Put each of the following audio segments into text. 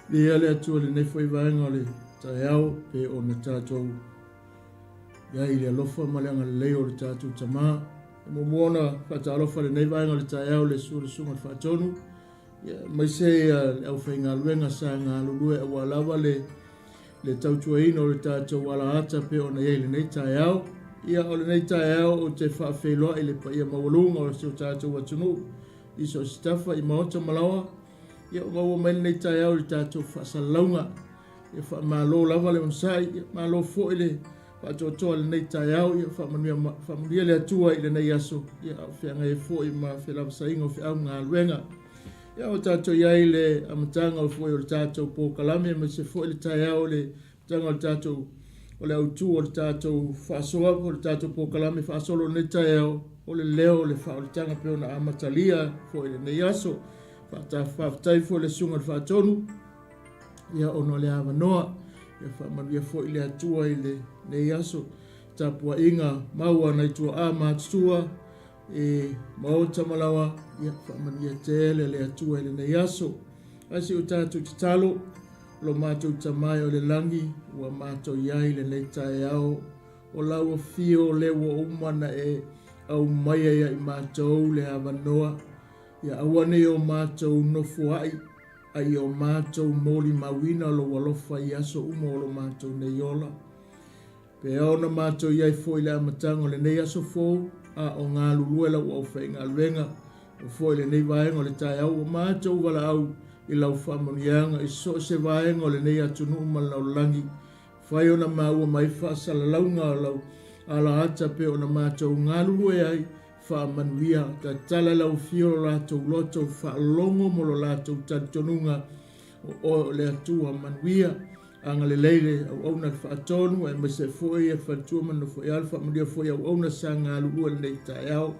Viia le Atua i lenei foi vaega o le taeao pe ona tatou i ai i le alofa ma le agalelei o le tatou Tama. E muamua ona faatalofa i lenei vaega o le taeao i le susu o le Susuga i le Faatonu, aemaise le aufaigaluega sa galulue aua lava le le tautuaina o le tatou alaata pei ona i ai i lenei taeao. Ia, o lenei taeao ou te faafeiloai i le paia maualuga o si o tatou atunuu i so o se tafa i maota ma laoa. Ia, ua maua mai lenei taeao i le tatou faasalalauga. Ia, faamalo lava le onosai, ia, malo foi le faatoatoa i lenei taeao. Ia, faamanuia, faamanuia le Atua i lenei aso, ia, a o feagai ai foi ma felavasaiga o feau ma galuega. Ia, ua tatou i ai i le amataga foi o le tatou polokalame aemaise foi le taeao i le amataga o le tatou o le autu o le tatou faasoa po o le tatou polokalame faasolo i lenei taeao, o le leo o le faaolataga pei ona amatalia foi i lenei aso. Faafetai foi i le Susuga i le Faatonu ia ona o le avanoa. Ia faamanuia foi le Atua i lenei aso. Tapuaiga mau a nai tuaa matutua i maota ma laoa, ia faamanuia tele le Atua i lenei aso. Ae se i o tatou tatalo, lo matou Tama e o le lagi, ua matou i ai i lenei taeao, o lau afio lea ua uma ona e aumaia ia i matou le avanoa, ia aua ne i o matou nofoai, a ia o matou molimauina lou alofa i aso uma o lo matou nei ola. Pe ao ona matou i ai foi i le amataga o lenei aso fou, a o galulue lau aufaigaluega, o foi lenei vaega o le taeao ua matou valaau i lau faamanuiaga i so o se vaega o lenei atunuu ma le lalolagi, fai ona maua mai faasalalauga o lau alaata pei ona matou galulue ai, faamanuia, tatala lau afio lo latou loto faalogo mo lo latou talitonuga, o oe o le Atua manuia. Agalelei le auauna le faatonu aemaise foi le faletua ma le nofoia le faamanuia foi auauna sa galulue lenei taeao.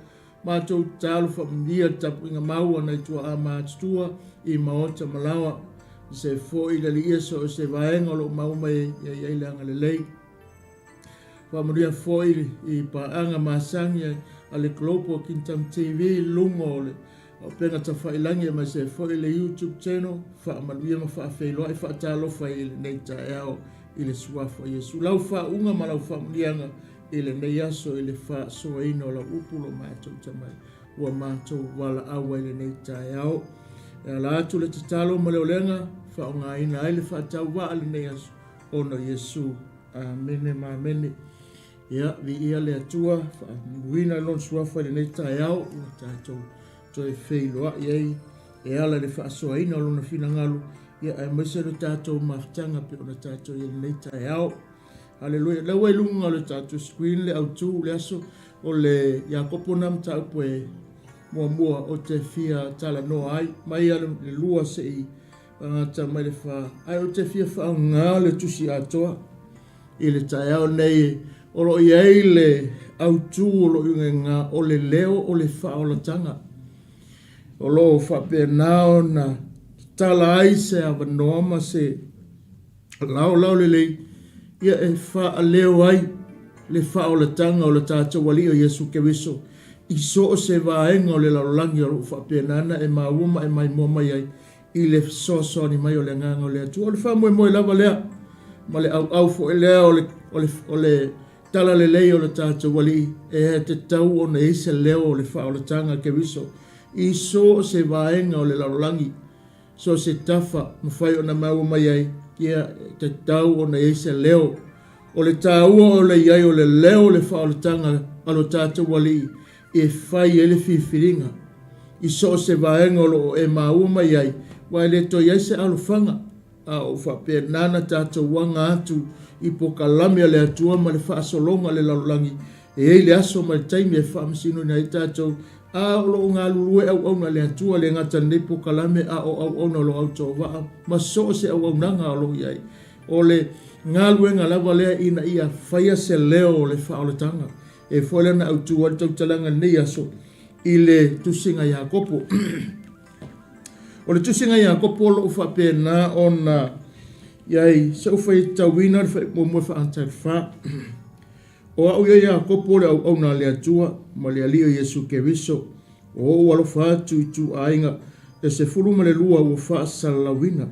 Matou tatalo faamanuia le tapuaiga mau a nai tuaa matutua i maota ma laoa. Aemaise foi le Alii so o se vaega o lo o maua mai ai ia i ai le agalelei. Faamanuia foi i paaga masani a le Global Kingdom TV i luga o le Auupega Tafailagi aemaise ai foi le YouTube channel, faamanuia ma faafeiloai faatalofa i lenei taeao i le Suafa o Iesu. Lau faauuga ma lau faamanuiaga i lenei aso i le faasoaina o lau upu lo matou tamai ua matou valaau ai lenei taeao. E ala atu le tatalo ma le olega, faaaogaina ai le faatauvaa lenei aso ona o Iesu. Amene ma amene. Ia, viia le Atua, faamanuina Lona Suafa i lenei taeao ua tatou toe feiloai ai e ala i le faasoaina o Lona finagalo, ia aemaise lo tatou mafutaga pei ona tatou i ai i lenei taeao. Haleluia. Lea ua i luga o le tatou screen le autu o le aso o le Iakopo na mataupu e muamua o te fia talanoa ai mai lava le 2 seia gata mai le 4, ae ou te fia faaaoga le tusi atoa I le taeao nei, o lo o i ai le autu o lo o iuga o le leo o le faaolataga. O lo o faapena ona tatala ai se avanoa ma se laolao lelei ia e faaleo ai le faaolataga o le tatou Alii o Iesu Keriso i so o se vaega o le lalolagi o lo o faapena ona e maua ma e maimoa mai ai i le fesoasoani mai o le Agaga o le Atua. O le faamoemoe lava lea ma le auau foi lea o le, o le, o le talalelei o le tatou Alii, e tatau ona i ai se leo o le faaolataga a Keriso i so o se vaega o le lalolagi, so o se tafa mafai ona maua mai ai, ia, e tatau ona i ai se leo. O le taua o le i ai o le leo o le faaolataga a lo tatou Alii e fai ai le filifiliga i so o se vaega o lo o e maua mai ai, aua e le toe i ai se alofaga, a o faapena ona tatou aga atu i pokalame a le Atua ma le faasologa a le lalolagi, e i ai le aso ma le taimi e faamasinoina ai tatou, a o lo o galulue auauna a le Atua, le gata i lenei pokalame, a o auauna o lo o autovaa ma so o se auaunaga o lo o i ai. O le galuega lava lea ina ia faia se leo o le faaolataga. E foi lana autu ai le tautalaga i lenei aso i le tusiga Iakopo. O le tusiga Iakopo o lo o faapena ona i ai se ou faitauina le muamua faata le fa. O au ia Iakopo le auauna a le Atua ma le Alii o Iesu Keriso, o ou alofa atu i ituaiga e 12 ua faasalalauina.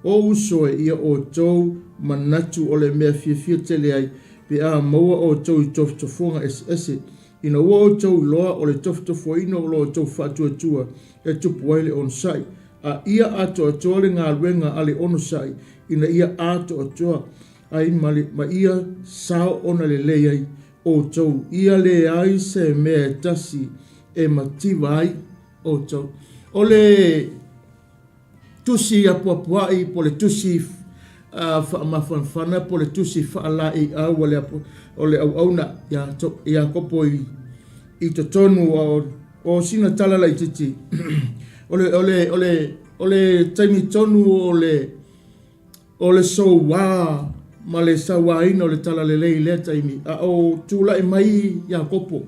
O uso e, ia outou manatu o le mea fiafia tele ai, pe a maua outou i tofotofoga eseese, ina ua outou iloa o le tofotofoina o lo outou faatuatua e tupu ai le onosai, a ia atoatoa le galuega a le onosai, ina ia atoatoa ai ma, le, ma ia sao ona lelei ai outou, ia leai se mea e tasi e mativa ai outou. O le tusi apuapua'i po o le tusi faamafanafana po o le tusi faalaeiau a le, o le auauna ia Iakopo i, i totonu o, o sina tala laitiiti. O le, o le, o le, o le taimi tonu o le, o le soua ma le sauaina o le talalelei i lea taimi, a o tulai mai Iakopo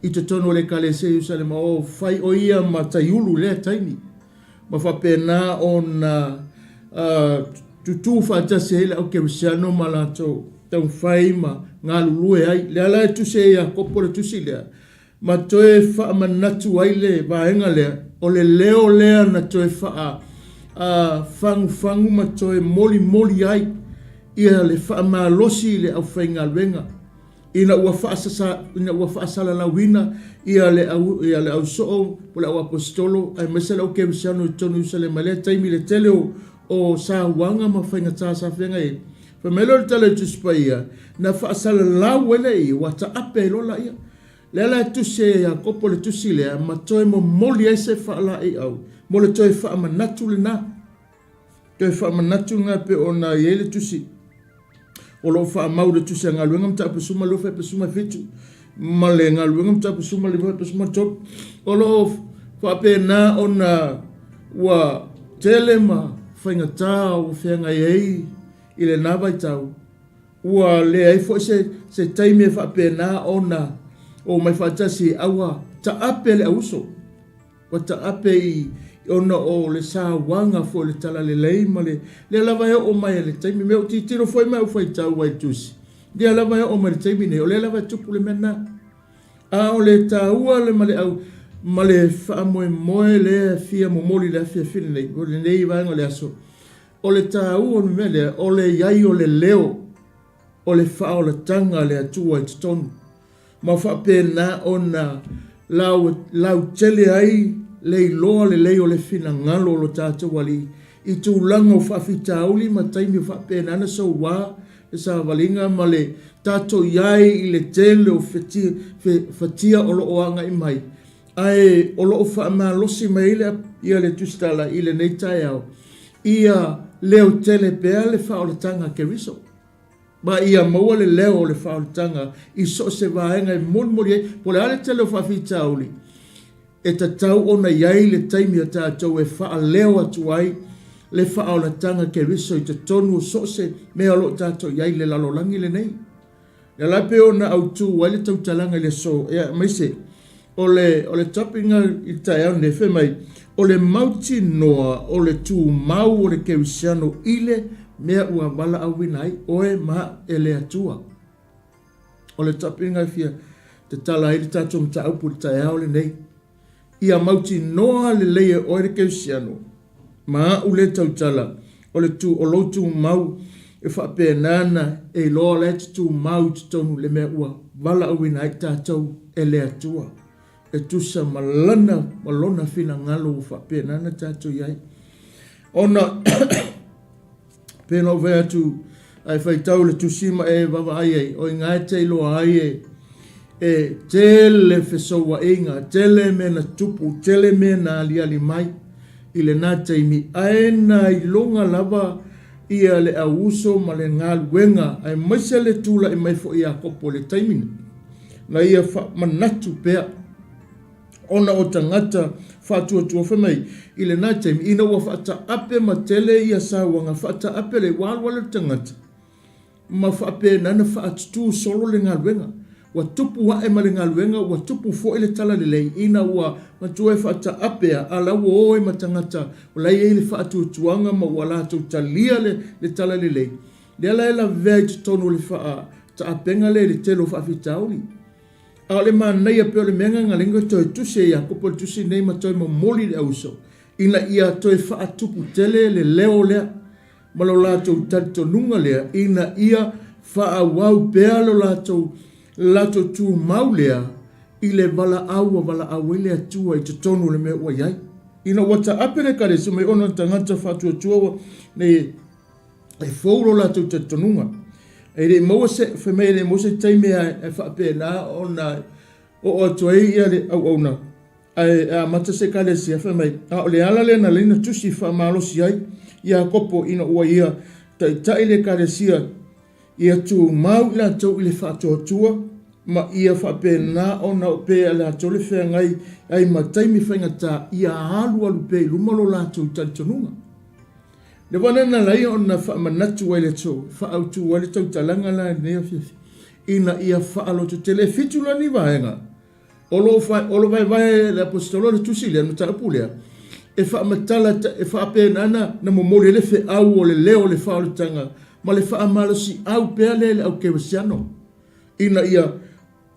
i totonu o le Ekalesia i Ierusalema, o fai o ia ma taiulu i lea taimi, ma faapena ona tutū faatasi ai le au kerisiano ma latou taumafai ma galulue ai. Lea la e tusi ai e Iakopo le tusi lea, ma toe faamanatu ai le vaega lea, o le leo lea na toe faa fagufagu ma toe molimoli ai ia le faamalosi i le aufaigaluega ina ua faasasa, ina ua faasalalauina ia le au, ia le ausoo po o le auaposeitolo aemaise le au kerisiano i totonu o Ierusalema i lea taimi i le tele o, o sauaga ma faigata sa feagai ai. Fai mai lea o le tala i le Tusi Paia, na faasalalau ai lea ua taape ai loa laia. Lea la e tusi ai e Iakopo le tusi lea ma toe momoli ai se faalaeiau mo le toe faamanatu lena. Toe faamanatu lena e pei ona i ai le tusi o lo o faamau i le tusi a Galuega Mataupu 12.7 ma le Galuega Mataupu 15.3. O lo o faapena ona ua tele ma faigata ua feagai ai i lena vaitau, Ua leai foi se, se taimi e faapena ona omai faatasi a ua taape le auuso. Ua taape i, ona o le sauaga foi o le talalelei ma le, lea lava e oo mai i le taimi, me ou tilotilo foi ma ou faitau ai i le tusi, lea lava e oo mai i le taimi nei, o lea lava e tupu le mea lena. A o le taua le ma le au, ma le faamoemoe lea e fia momoli i le afiafi lenei, o lenei vaega o le aso, O le taua o le mea lea, o le i ai o le leo o le faaolataga a le Atua i totonu, ma faapena ona lau, lautele ai le iloa lelei o le finagalo o lo tatou Alii i tulaga o faafitauli ma taimi o faapena ona soua le savaliga ma le tatou i ai i le tele o fetia, fe, fatia o lo o agai mai. Ae o lo o faamalosi mai ai le, ia le Tusitala i lenei taeao, ia leo tele pea le faaolataga a Keriso, ma ia maua le leo o le faaolataga i so o se vaega e molimoli ai, po o le a le tele o faafitauli, e tatau ona i ai le taimi a tatou e faaleo atu ai le faaolataga Keriso i totonu o so o se mea o lo o tatou i ai i le lalolagi lenei. Lea la pei ona autu ai le tautalaga i le aso, ia, aemaise o le, o le topic na i le taeao nei, fai mai, o le mautinoa o le tumau o le kerisiano i le mea ua valaauina ai oe ma au e le Atua. O le topic na e fia tatala ai le tatou mataupu i le taeao lenei. Ia mautinoa lelei e oe le kerisiano Ma a'u lea tautala, o le tu, o lou tumau e faapena ana e iloa la e te tumau i totonu le mea ua valaauina ai tatou e le Atua e tusa ma Lana ma Lona finagalo ua faapena ona tatou i ai. Ona pei ona ou fai atu, a e faitau i le tusi ma e vaavaai ai, o i ina e te iloa ai e, e tele fesouaiga, tele mea na tupu, tele mea na aliali mai i lena taimi, ae na iloga lava ia le auuso ma le galuega, aemaise le tulai mai foi o Iakopo i le taimi na ia manatu pea. Ona o tagata faatuatua fai mai i lena taimi, ina ua faataape ma tele ia sauaga faataape le ua alu alu le tagata ma faapena ona faatutū solo le galuega. Ua tupu ae ma le galuega, ua tupu foi le talalelei ina ua matua e faataape a, a la ua o ai ma tagata o la e i ai le faatuatuaga ma ua latou talia le, le talalelei. Lea la e lavea i totonu o le faataapega lea i le tele o faafitauli. A o le manaia pei o le mea gagalega ua toe tusi e Iakopo le tusi lenei ma toe momoli i le auuso ina ia toe faatupu tele le leo lea. ma lo latou talitonuga lea ina ia faaauau pea lo latou latou tumau lea i le valaau ua valaau ai le Atua i totonu o le mea ua i ai. Ina ua taape le Ekalesia mai ona o tagata faatuatua ua nei e fou lo latou talitonuga. E le i maua se, fai mai e le i maua se taimi e faapena ona oo atu ai ia le auauna ae amata se Ekalesia, fai mai, a o le ala lea na ala ai ona tusi faamalosi ai Iakopo ina ua ia taitai le Ekalesia Ia tumau i latou i le faatuatua, ma ia faapena ona oo pea i latou le feagai ai ma taimi faigata, ia alualu pea i luma lo latou talitonuga. Le vala na ala ai ona faamanatu ai le aso, faaautu ai le tautalaga la i lenei afiafi, ina ia faalototele. E fitu la ni vaega O lo o vaevae e le Aposetolo le tusi lea, le mataupu lea, e faamatala, e faapena na momoli ai le feau o le leo o le faaolataga ma le faamalosiau pea lea i le au kerisiano, ina ia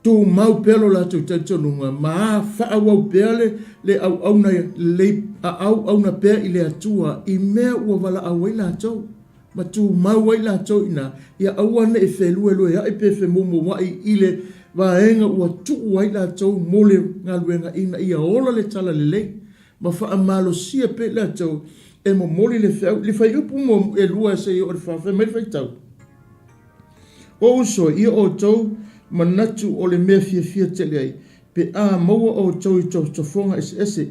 tumau pea lo latou talitonuga ma faaauau pea le, le auauna lelei, a auauna pea i le Atua i mea ua valaau ai latou. ma tumau ai latou i ina, ia aua ne i felueluea'i pe femoumoua'i i le vaega ua tuu ai latou mo le galuega ina ia ola le talalelei, ma faamalosia pea i latou e momoli le feau. I le fuaiupu e 2 seia oo i le 4, fai mai le faitau, O uso e, ia outou manatu o le mea fiafia tele ai, pe a maua outou i tofotofoga eseese,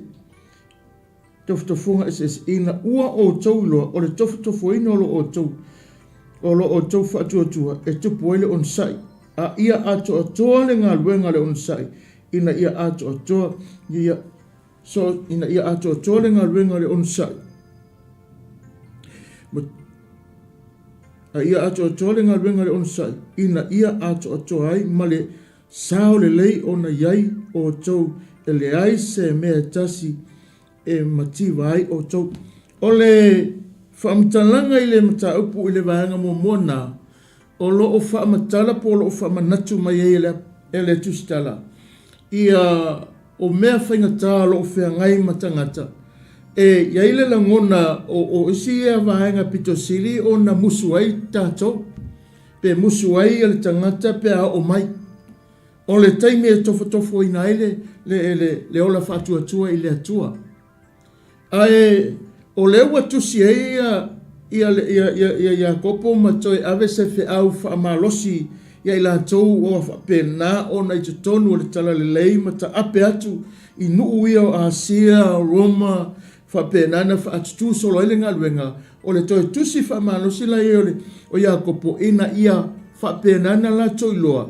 tofotofoga eseese, ina ua outou iloa o le tofotofoina o lo outou o lo outou faatuatua e tupu ai le onosai, a ia atoatoa le galuega a le onosai, ina ia atoatoa ia so ina ia atoatoa le galuega a le onosai, a ia atoatoa le galuega a le onosai, ina ia atoatoa ai ma le Sao lelei ona i ai outou e leai se mea e tasi e mativa ai outou. O le faamatalaga i le mataupu i le vaega muamua na, o lo o faamatala po o lo o faamanatu mai ai e le Tusitala ia o mea faigata o lo o feagai ma tagata. E i ai le lagona o isi ia vaega pito sili ona musu ai tatou. Pe musu ai le tagata pe a oo mai. O le taimi e tofotofoina ai le, le, le, le ola faatuatua i le Atua. Ae o lea ua tusi ai ia, ia, ia, ia, ia Iakopo ma toe ave se feau faamalosi ia i latou ua faapena ona i totonu o le Talalelei ma taape atu i nuu ia o Asia, Roma, faapena ona faatutu solo ai le galuega O le toe tusi faamalosi la ia o Iakopo ina ia faapena ona latou iloa,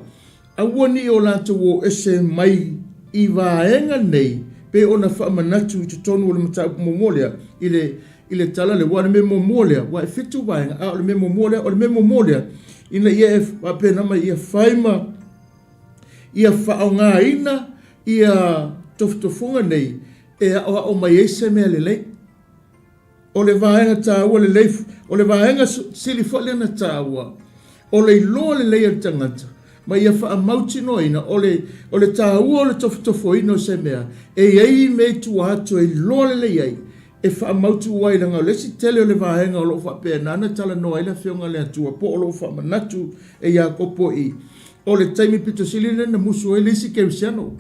aua ne i o latou o ese mai i vaega nei, pei ona faamanatu i totonu o le mataupu muamua lea, i le, i le tala lea. Aua o le mea muamua lea, aua e fitu vaega, a o le mea muamua lea, o le mea muamua lea, ina ia e faapena mai, ia fai ma ia faaaogaina ia tofotofoga nei e aoao mai ai se mea lelei. O le vaega taua lelei, o le vaega sili foi lea ona taua, o le iloa lelei e le tagata ma ia faamautinoaina o le, o le taua o le tofotofoina o se mea, e i ai mea i tua atu e iloa lelei ai, e faamautu ai, leaga o le isi tele o le vaega o lo o faapena ona talanoa ai le Afioga a le Atua po o lo o faamanatu e Iakopo i, o le taimi pito sili lea na musu ai le isi kerisiano.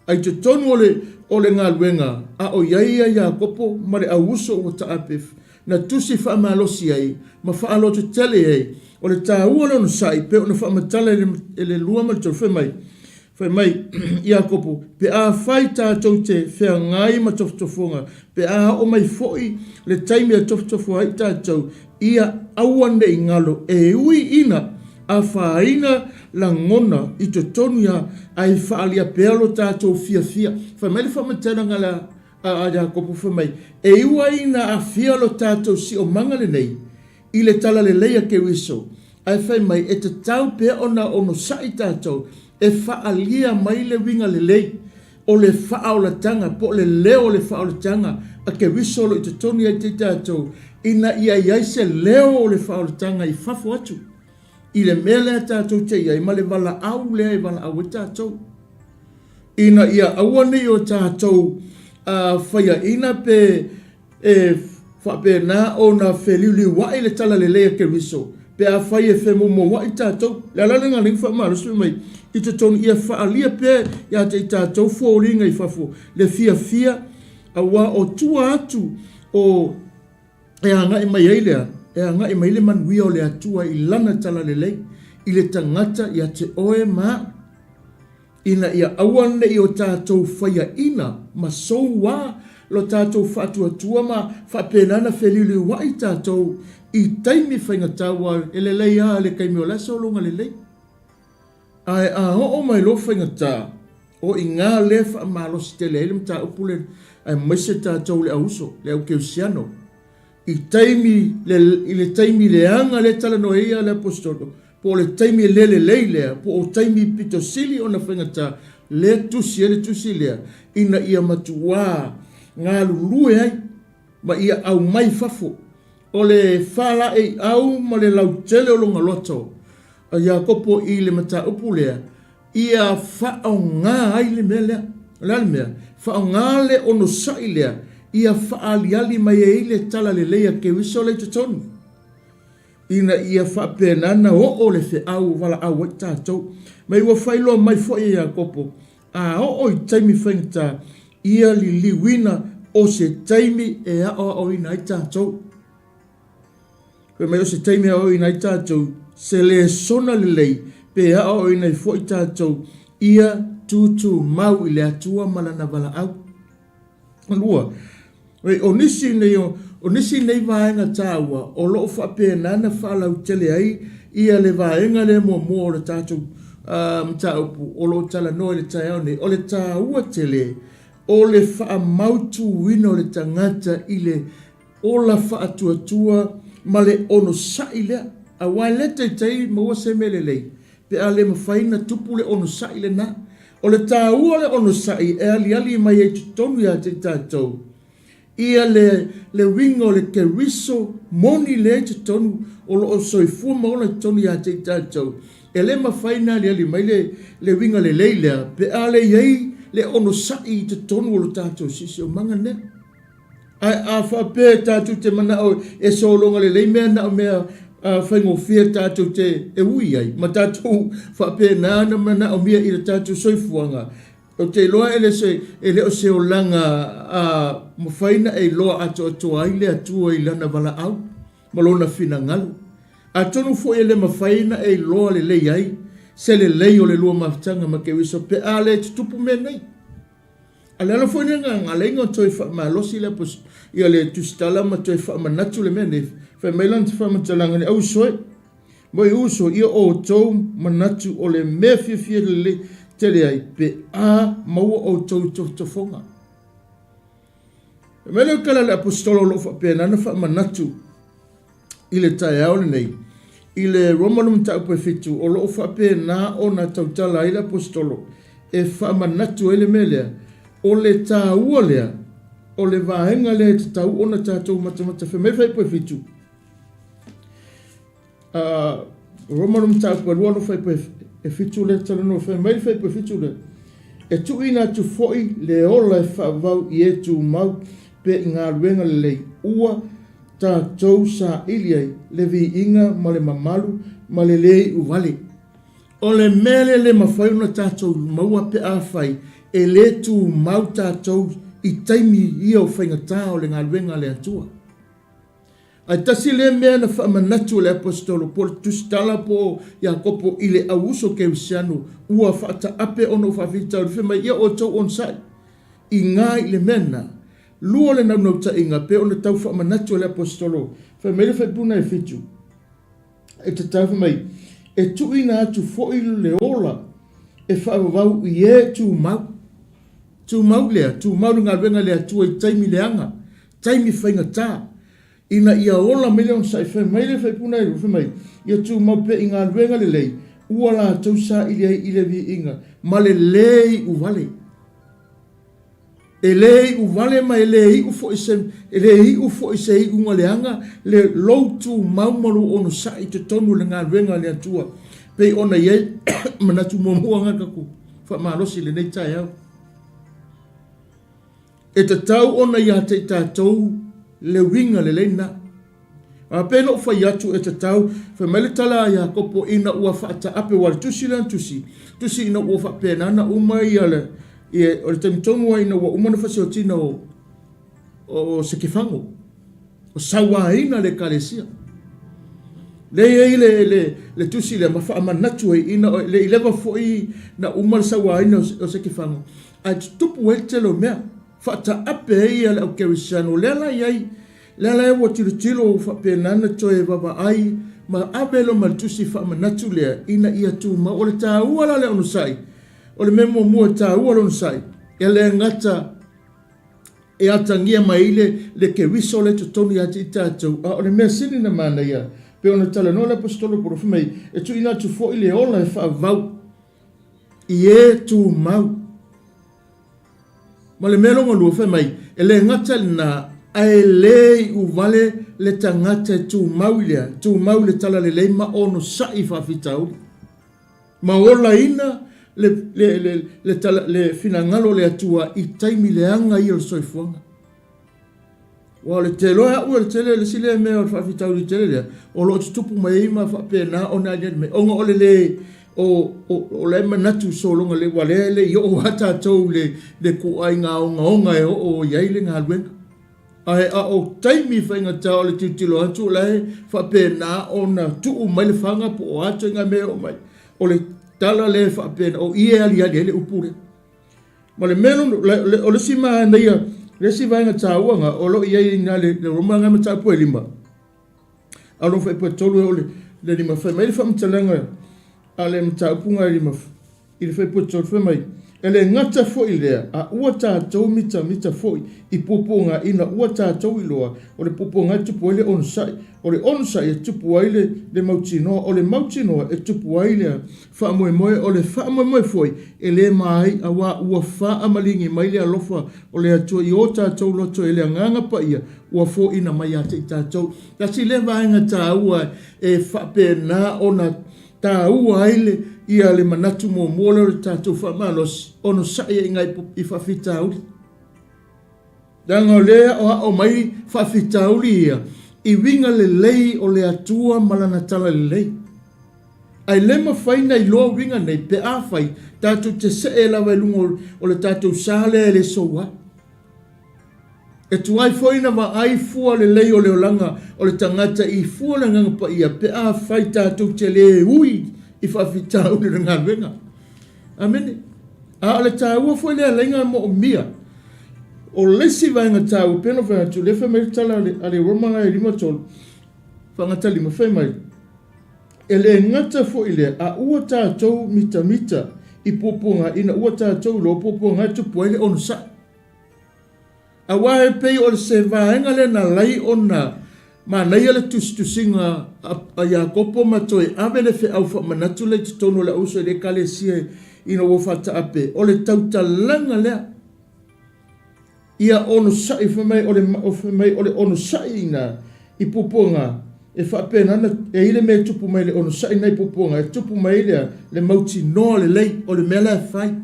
A i totonu o le, o le galuega a o i ai ia Iakopo ma le au uso ua taape, na tusi faamalosi ai ma faalototele ai, o le taua o le onosai, pei ona faamatala e le, e le 2 ma le 3, fai mai, fai mai Iakopo, pe afai tatou te feagai ma tofotofoga, pe a oo mai foi le taimi e tofotofo ai tatou, ia aua ne i galo e ui ina afaina lagona i totonu ia ae faaalia pea lo tatou fiafia. Fai mai le faamatalaga a Iakopo fai mai, e iu ai ina aafia lo tatou siomaga lenei i le talalelei a Keriso, ae fai mai e tatau pea ona onosai tatou e faaalia mai le uiga lelei o le faaolataga po o le leo o le faaolataga a Keriso o lo o i totonu ia te tatou, ina ia i ai se leo o le faaolataga i fafo atu i le mea lea tatou te i ai ma le valaau lea e valaau ai tatou, ina ia aua ne i o tatou faiaina pe e faapena ona feliuliuai le talalelei a Keriso pe afai e femoumouai tatou. O le ala lena lea na faamalosi fai mai i totonu ia faaalia pea ia te i tatou foliga i fafo le fiafia aua o tua atu o e agai mai ai lea, e agai mai le manuia o le Atua i Lana talalelei i le tagata ia te oe ma au, ina ia aua ne i o tatou faiaina ma soua lo tatou faatuatua ma faapena ona feliuliuai tatou i taimi faigata, aua e lelei lava le taimi o le aso lona lelei. Ae a oo mai loa faigata, o i ina lea e faamalosi tele ai le mataupu lea, aemaise tatou le au uso, le au kerisiano, i taimi, i le taimi leaga lea e talanoa ai le Aposetolo, po o le taimi le lelei lea, po o taimi pito sili ona faigata, lea e tusi ai le tusi lea, ina ia matuā galulue ai ma ia aumai i fafo. O le faalaeiau ma le lautele o lona loto a Iakopo i le mataupu lea, ia faaaoga ai le mea lea. O le a le mea? Faaaoga le onosai lea ia faaaliali mai ai le talalelei a Keriso lea i totonu, ina ia faapena ona oo le feau o valaau ai tatou. Ma ua faailoa mai foi e Iakopo, a oo i taimi faigata, ia liliuina o se taimi e aoaoina ai tatou. Fai mai o se taimi e aoaoina ai tatou se lesona lelei pe aoaoina ai foi tatou ia tutumau i le Atua ma Lana valaau. Lua, o nisi nei o nisi nei vaega taua o lo o faapena ona faalautele ai ia le vaega lea muamua o le tatou mataupu o lo o talanoa i le taeao nei, o le taua tele o le faamautuina o le tagata i le ola faatuatua ma le onosai lea, aua e le taitai maua se mea lelei pe a le mafai na tupu le onosai lena. O le taua o le onosai e aliali mai ai i totonu ia te i tatou ia le le uiga o le Keriso moni lea i totonu o lo o soifua ma ola i totonu ia te i tatou. E le mafai na aliali mai le le uiga lelei lea pe a le i ai le onosai i totonu o lo tatou siosiomaga lea. Ae a faapea tatou te manao e sologa lelei mea na o mea faigofie tatou te e ui ai ma tatou faapena ona manaomia i le tatou soifuaga, ou te iloa e le se, e le o se olaga a mafai ona e iloa atoatoa ai le Atua i Lana valaau ma Lona finagalo. Atonu foi e le mafai ona e iloa lelei ai se lelei o le lua mafutaga ma Keriso pe a le tutupu mea nei. A o le ala foi lea na ala ai ona toe faamalosi le ia le tusitala ma toe faamanatu le mea nei, fai mai lana faamatalaga nei, Auso e, mo i uso, ia outou manatu o le mea fiafia lelei tele ai pe a maua outou i tofotofoga. Fai mai le tala a le Aposetolo o lo o faapena ona faamanatu i le taeao lenei, i le Roma le mataupu e fitu, o lo o faapena ona tautala ai le Aposetolo e faamanatu ai le mea lea, o le taua lea o le vaega lea e tatau ona tatou matamata. Fai mai le fuaiupu e fitu, A Roma le mataupu e lua no fuaiupu e fitu lea talanoa, fai mai le fuaiupu e fitu lea, E tuuina atu foi le ola e faavavau i e tumau pea i galuega lelei, ua tatou saili ai le viiga ma le mamalu ma le le iu vale. O le mea lea e le mafai ona tatou maua pe afai e le tumau tatou i taimi ia o faigata o le galuega a le Atua. Ae tasi lea mea na faamanatu e le Aposetolo po o le Tusitala po o Iakopo i le au uso kerisiano ua faataape ona o faafitauli, fai mai, Ia outou onosai i gā i le mea lena. Lua le naunautaiga pei ona tau faamanatu e le Aposetolo, fai mai le faipuna e fitu, e tatau fai mai, e tuuina atu foi le ola e faavavau i e tumau. Tumau lea, tumau le galuega a le Atua i taimi leaga, taimi faigata, ina ia ola mai le onosai. Fai mai le faipuna e fai mai, ia tumau pea i galuega lelei ua latou saili ai i le viiga ma le le iu vale. E le iu vale ma e le iu foi se, e le iu foi se iuga leaga le lou tumau ma lou onosai i totonu o le galuega a le Atua, pei ona i ai manatu muamua na tatou faamalosi i lenei taeao. E tatau ona ia te i tatou. Le uiga lelei lena. A pei ona ou fai atu e tatau, fai mai le tala a Iakopo ina ua faataape, aua o le tusi lea na tusi, tusi ina ua faapena ona uma ia le, ia, o le taimi tonu lava ina ua uma ona fasiotina o, o Sekefago, o sauaina le Ekalesia. Lea e i ai le, le, le tusi lea ma faamanatu ai ina le i leva foi na uma le sauaina o Sekefago, ae tutupu ai le tele o mea. Faataape ai ia le au kerisiano, lea la i ai, lea la ua tilotilo ua faapena ona toe vaavaai ma ave loa ma le tusi faamanatu lea ina ia tumau. O le taua la o le onosai, o le mea muamua e taua le onosai, e le gata e atagia mai ai le, le keriso lea i totonu ia te i tatou, a o le mea sili ona manaia, pei ona talanoa le Aposetolo Paulo, fai mai, e tuuina atu foi le ola e faavavau i e tumau. Ma le mea lona lua, fai mai, e le gata i lena, ae le iu vale le tagata e tumau i lea, tumau i le talalelei ma onosai i faafitauli, ma olaina le, le, le, le, tala, le finagalo o le Atua i taimi leaga ia o le soifuaga. Aua o le te iloa e au o le tele, le isi lea mea o le faafitauli tele lea, o lo o tutupu mai ai ma faapena ona aliali mai, ona o le le, o, o, o la e manatu sologa lelei, aua lea e le i oo lava tatou i le, le ituaiga ogaoga e oo i ai le galuega. Ae a o taimi faigata o le tilotilo atu o la e faapena ona tuu mai le faga po o a ituaiga mea e oo mai, o le tala lea e faapena, o i e aliali ai le upu lea. Ma le mea lona, o le isi manaia, le isi vaega taua na, o lo o i ai i ina le Roma na mataupu e lima, a o lona fuaiupu e 3 e oo i le 5, fai mai le faamatalaga a le mataupu na e 5 i le fuaiupu e 3, fai mai, E le gata foi lea, a ua tatou mitamita foi i puapuaga ina ua tatou iloa, o le puapuaga e tupu ai le onosai, o le onosai e tupu ai le, le mautinoa, o le mautinoa e tupu ai le faamoemoe, o le faamoemoe foi e le ma ai, auā ua faamaligi mai le alofa o le Atua i o tatou loto e le Agaga Paia ua foina mai ia te i tatou. Tasi lea vaega taua e faapena ona taua ai le, ia le manatu muamua lea o le tatou faamalosi, onosai ai i i faafitauli. Leaga o lea e aoao mai faafitauli ia i uiga lelei o le Atua ma Lana talalelei. Ae le mafai na iloa uiga nei pe afai tatou te see lava i luga o le tatou sa lea e le soua. E tuai foi na vaai fua lelei o le olaga o le tagata i fua o le Agaga Paia pe afai tatou te le ui i faafitauli o le galuega. Amene. A o le taua foi lea laina moomia. O le isi vaega taua, pei ona fai atu, lea fai mai le tala a le Roma e 5 3, faagata 5, fai mai, E le gata foi lea, a ua tatou mitamita i puapuaga ina ua tatou iloa puapuaga e tupu ai le onosai. Aua e pei o se vaega lea na alai ona manaia le tusitusiga a Iakopo ma toe ave le feau faamanatu lea i totonu o le auuso i le Ekalesia ina ua faataape, o le tautalaga lea. Ia onosai, fai mai o le, fai mai o le onosai ina i puapuaga e faapena ona e i ai le mea e tupu mai i le onosai na i puapuaga, e tupu mai ai le, le mautinoa lelei o le mea la e fai.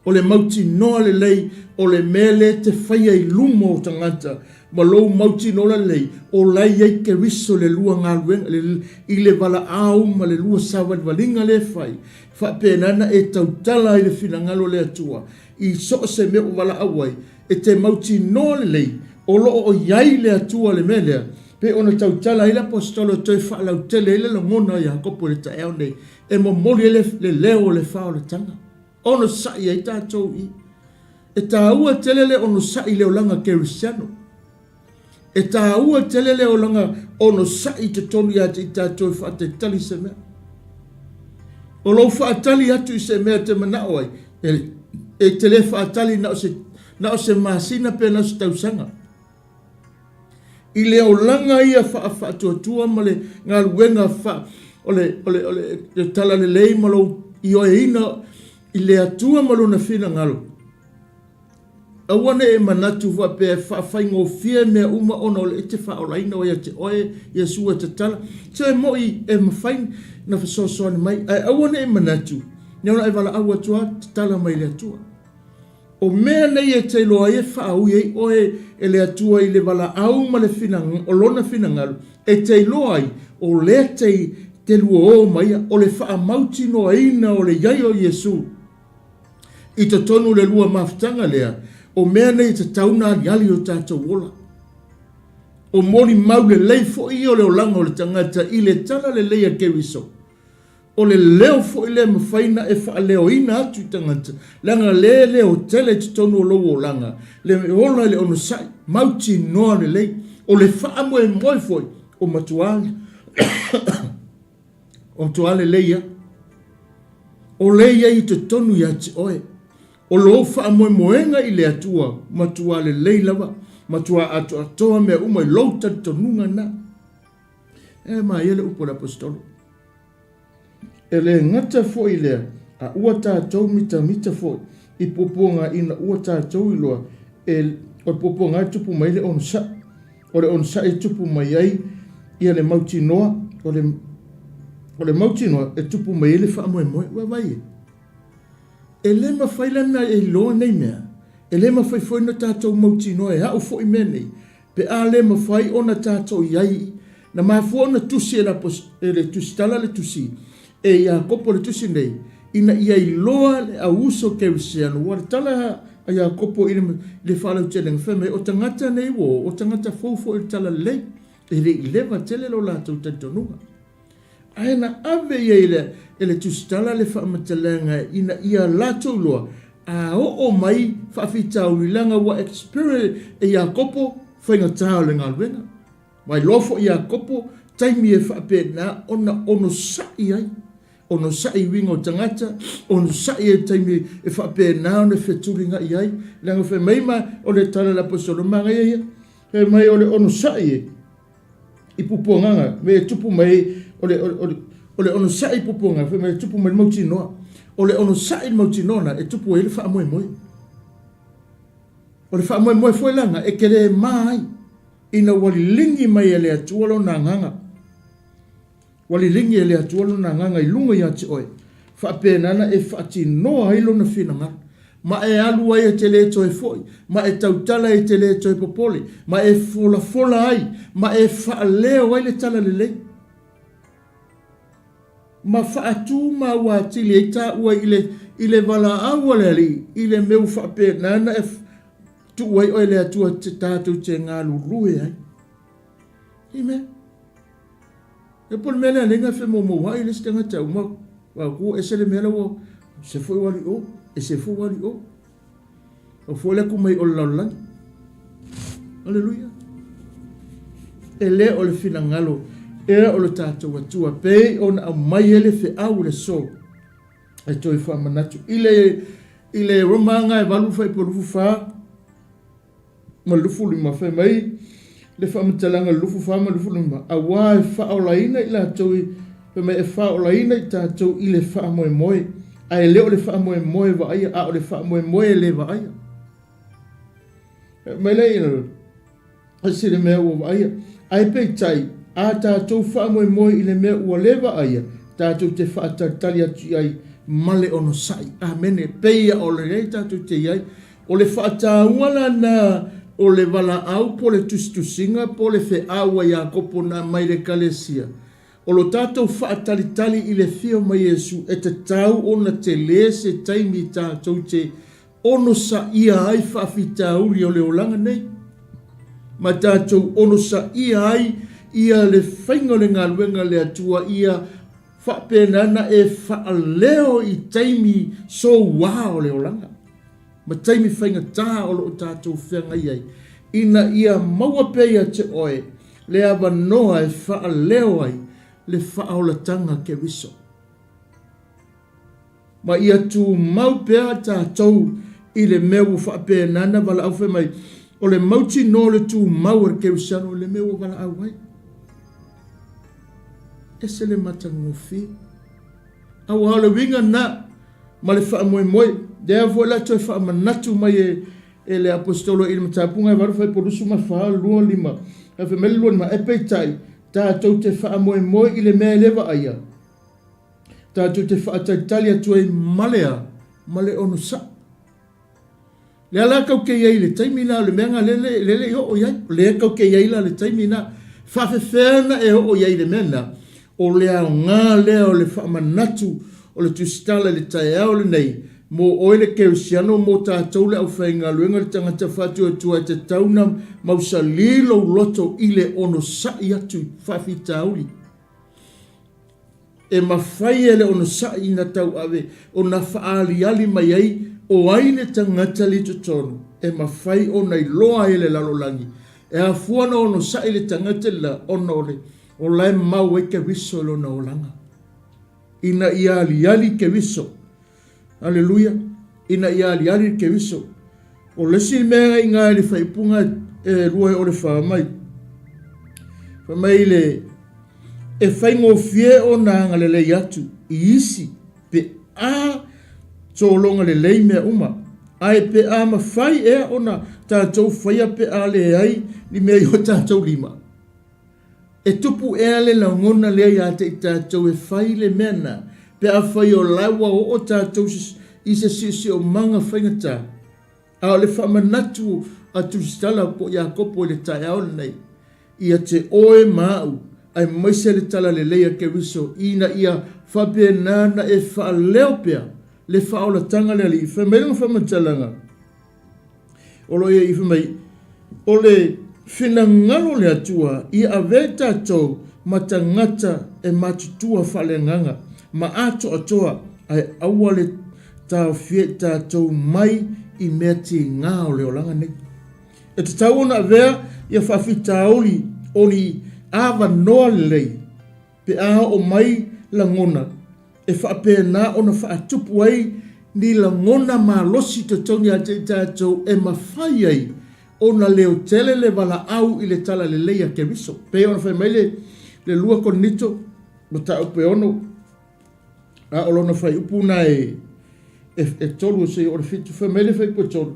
O le mautinoa lelei o le mea lea e te faia i luma o tagata ma lou mautinoa lelei o la e i ai Keriso i le lua galuega, i le valaau ma le lua savalivaliga lea e fai, faapena ona e tautala ai i le finagalo o le Atua i so o se mea ua valaau ai, e te mautinoa lelei o lo o i ai le Atua i le mea lea, pei ona tautala ai le Aposetolo e toe faalautele ai le lagona o Iakopo i le taeao nei, e momoli ai le leo o le faaolataga. Onosai ai tatou i. E taua tele le onosai i le olaga kerisiano. E taua tele le olaga onosai i totonu ia te i tatou e faatalitali i se mea. O lou faatali atu i se mea e te manao ai, e, e te le faatali na o se, na o se masina pe na o se tausaga. I le olaga ia faafaatuatua ma le galuega fa, o le, o le, o le, le talalelei ma lou ioeina i le Atua ma Lona finagalo, aua ne i e manatu faapea e faafaigofie mea uma ona o le e te faaolaina o ia te oe, Iesu e tatala. Se e moi e mafai na fesoasoani mai, ae aua ne i e manatu, nei ona e valaau atu lava, tatala mai le Atua. O mea nei e te iloa ai e faaui ai oe e le Atua i le valaau ma le o Lona finagalo, e te iloa ai o lea te te luaō maia, o le faamautinoaina o le i ai o Iesu i totonu o le lua mafutaga lea, o mea nei e tatau ona aliali i o tatou ola. O molimau lelei foi ia o le olaga o le tagata i le tala lelei a Keriso. O le leo foi lea e mafai ona e faaleoina atu i tagata, leaga o lea e leo tele i totonu o lou olaga, le ola i le onosai, mautinoa lelei. O le faamoemoe foi, o matua, o matua lelei lava. O lea e i ai i totonu ia te oe. O lou faamoemoega i le Atua, matua lelei lava, matua atoatoa mea uma i lou talitonuga lena. E maia le upu a le Aposetolo. E le gata foi i lea, a ua tatou mitamita foi i puapuaga ina ua tatou iloa e, o le puapuaga e tupu mai ai le onosai. O le onosai e tupu mai ai ia le mautinoa, o le, o le mautinoa e tupu mai ai le faamoemoe. Ua vaai e. E le mafai la ona e iloa nei mea, e le mafai foi ona tatou mautinoa e au foi mea nei, Pe a le mafai ona tatou i ai, na mafua ona tusi e le e le tusitala le tusi e Iakopo le tusi nei, ina ia iloa le au uso kerisiano. Ua le tala a Iakopo i le, i le faalautelega, fai mai, o tagata nei ua o, o tagata fou foi i le tala lelei, e le i leva tele lo latou talitonuga. Ae na ave ia i le, e le tusitala le faamatalaga ina ia latou iloa, a oo mai faafitauli, leaga ua experience e Iakopo faigata o le galuega. Ua iloa foi Iakopo taimi e faapena ona onosai ai, onosai i uiga o tagata, onosai ai i taimi e faapena ona fetulinai ai, leaga fai mai ma o le tala a le Aposetolo, manaia ia, fai mai o le onosai e, i pupuagaga, me e tupu mai o le, o le, o le onosai i pupuagaga, fai mai e tupu mai le mautinoa. O le onosai i le mautinoa na, e tupu ai le faamoemoe. O le faamoemoe foi lana e te le ma ai, ina ua liligi mai e le Atua lona agaga. Ua liligi e le Atua Lona Agaga i luga ia te oe, faapena na e faatinoa ai Lona finagalo, ma e alu ai e te le toe foi, ma e tautala ai e te le toe popole, ma e folafola ai, ma e faaleo ai le talalelei, ma faatumau atili ai taua i le, i le valaau a le Alii, i le mea ua faapena na e tuu ai oe e le Atua tatou te galulue ai. Amen. E po le mea lea lenga fe mo mo ai le isi tagata uma wa ku ese le mea la ua se foi ua alu i o, ese foi ua alu i o. O foi le ku mai o le lalolagi. Aleluia. E le o le finagalo ea o le tatou Atua pei ona aumai ai le feau i le aso e toe faamanatu i le i le Roma aga e 8 fuaiupu 24 ma le 25, fai mai le faamatalaga i le 24 ma le 25, Auā e faaolaina i latou i, fai mai, e faaolaina i tatou i le faamoemoe, ae le o le faamoemoe vaaia, a o le faamoemoe e le vaaia. Fai mai lea i le, ese le mea ua vaaia. Ae peitai, a tatou faamoemoe i le mea ua le vaaia, tatou te faatalitali atu i ai ma le onosai. Amene. Pei a o lea tatou te i ai. O le faataua lana o le valaau po o le tusitusiga po o le feau a Iakopo na aumai i le Ekalesia. O lo tatou faatalitali i le afio mai Iesu e tatau ona tele se taimi tatou te onosaia ai faafitauli o le olaga nei, ma tatou onosaia ai ia le faiga o le galuega a le Atua ia faapena na e faaleo i taimi soua o le olaga. ma taimi faigata o lo o tatou feagai ai, ina ia maua pea ia te oe le avanoa e faaleo ai le faaolataga Keriso. Ma ia tumau pea tatou i le mea ua faapena na valaau fai mai, o le mautinoa o le tumau a le Kerisiano i le mea ua valaau ai. Ese le matagofie. Aua o le uiga lena ma le faamoemoe. Lea foi la toe faamanatu mai e, e le Aposetolo i le Mataupuga e 8 fuaiupu 24, 25, ae fai mai le 25, e peitai, tatou te faamoemoe i le mea e le vaaia, tatou te faatalitali atu ai ma le a? Ma le onosai. Lea la kau te i ai i le taimi lena, o le mea lena lea e le i oo i ai. O lea kau te i ai la i le taimi lena. E faapefea ona e oo i ai i le mea lena? O le aoga lea o le faamanatu o le tusitala i le taeao lenei, mo oe le kerisiano, mo tatou le aufaigaluega, le tagata faatuatua e tatau ona mausali lou loto i le onosai atu i faafitauli. E mafai e le onosai ina tauave ona faaaliali mai ai o ai le tagata le i totonu e mafai ona iloa ai e le lalolagi e afua ona onosai le tagata lela ona o le o la e mau ai Keriso i lona olaga. Ina ia aliali Keriso. Aleluia! Ina ia aliali le Keriso. O le isi mea i ina i le faaiupuga e 2 e o le 4 mai, fai mai le, e faigofie ona agalelei atu i isi pe a sologa lelei mea uma, ae pe a mafai ea ona tatou faia pe a leai ni mea i o tatou lima. E tupu ea le lagona lea ia te i tatou e fai le mea na, pe afai o la ua oo tatou i se siosiomaga faigata? A o le faamanatu a Tusitala po o Iakopo i le taeao lenei, ia te oe ma au, aemaise le talalelei a Keriso, ina ia faapena ona e faaleo pea le faaolataga a le Alii. Fai mai lana faamatalaga. O lo o ia i fai mai, o le finagalo o le Atua ia avea i tatou ma tagata e matutua faaleagaga ma atoatoa, ae aua le taofia i tatou mai i mea tiga o le olaga nei. E tatau ona avea ia faafitauli o ni avanoa lelei Pe a oo mai lagona, e faapena ona faatupu ai ni lagona malosi i totonu ia te i tatou e mafai ai ona leo tele le valaau i le talalelei a Keriso. Pei ona fai mai le le 2 Korinito mataupu e 6, a o lona fuaiupu na e e 3 seia oo i le 7, fai mai le fuaiupu e 3,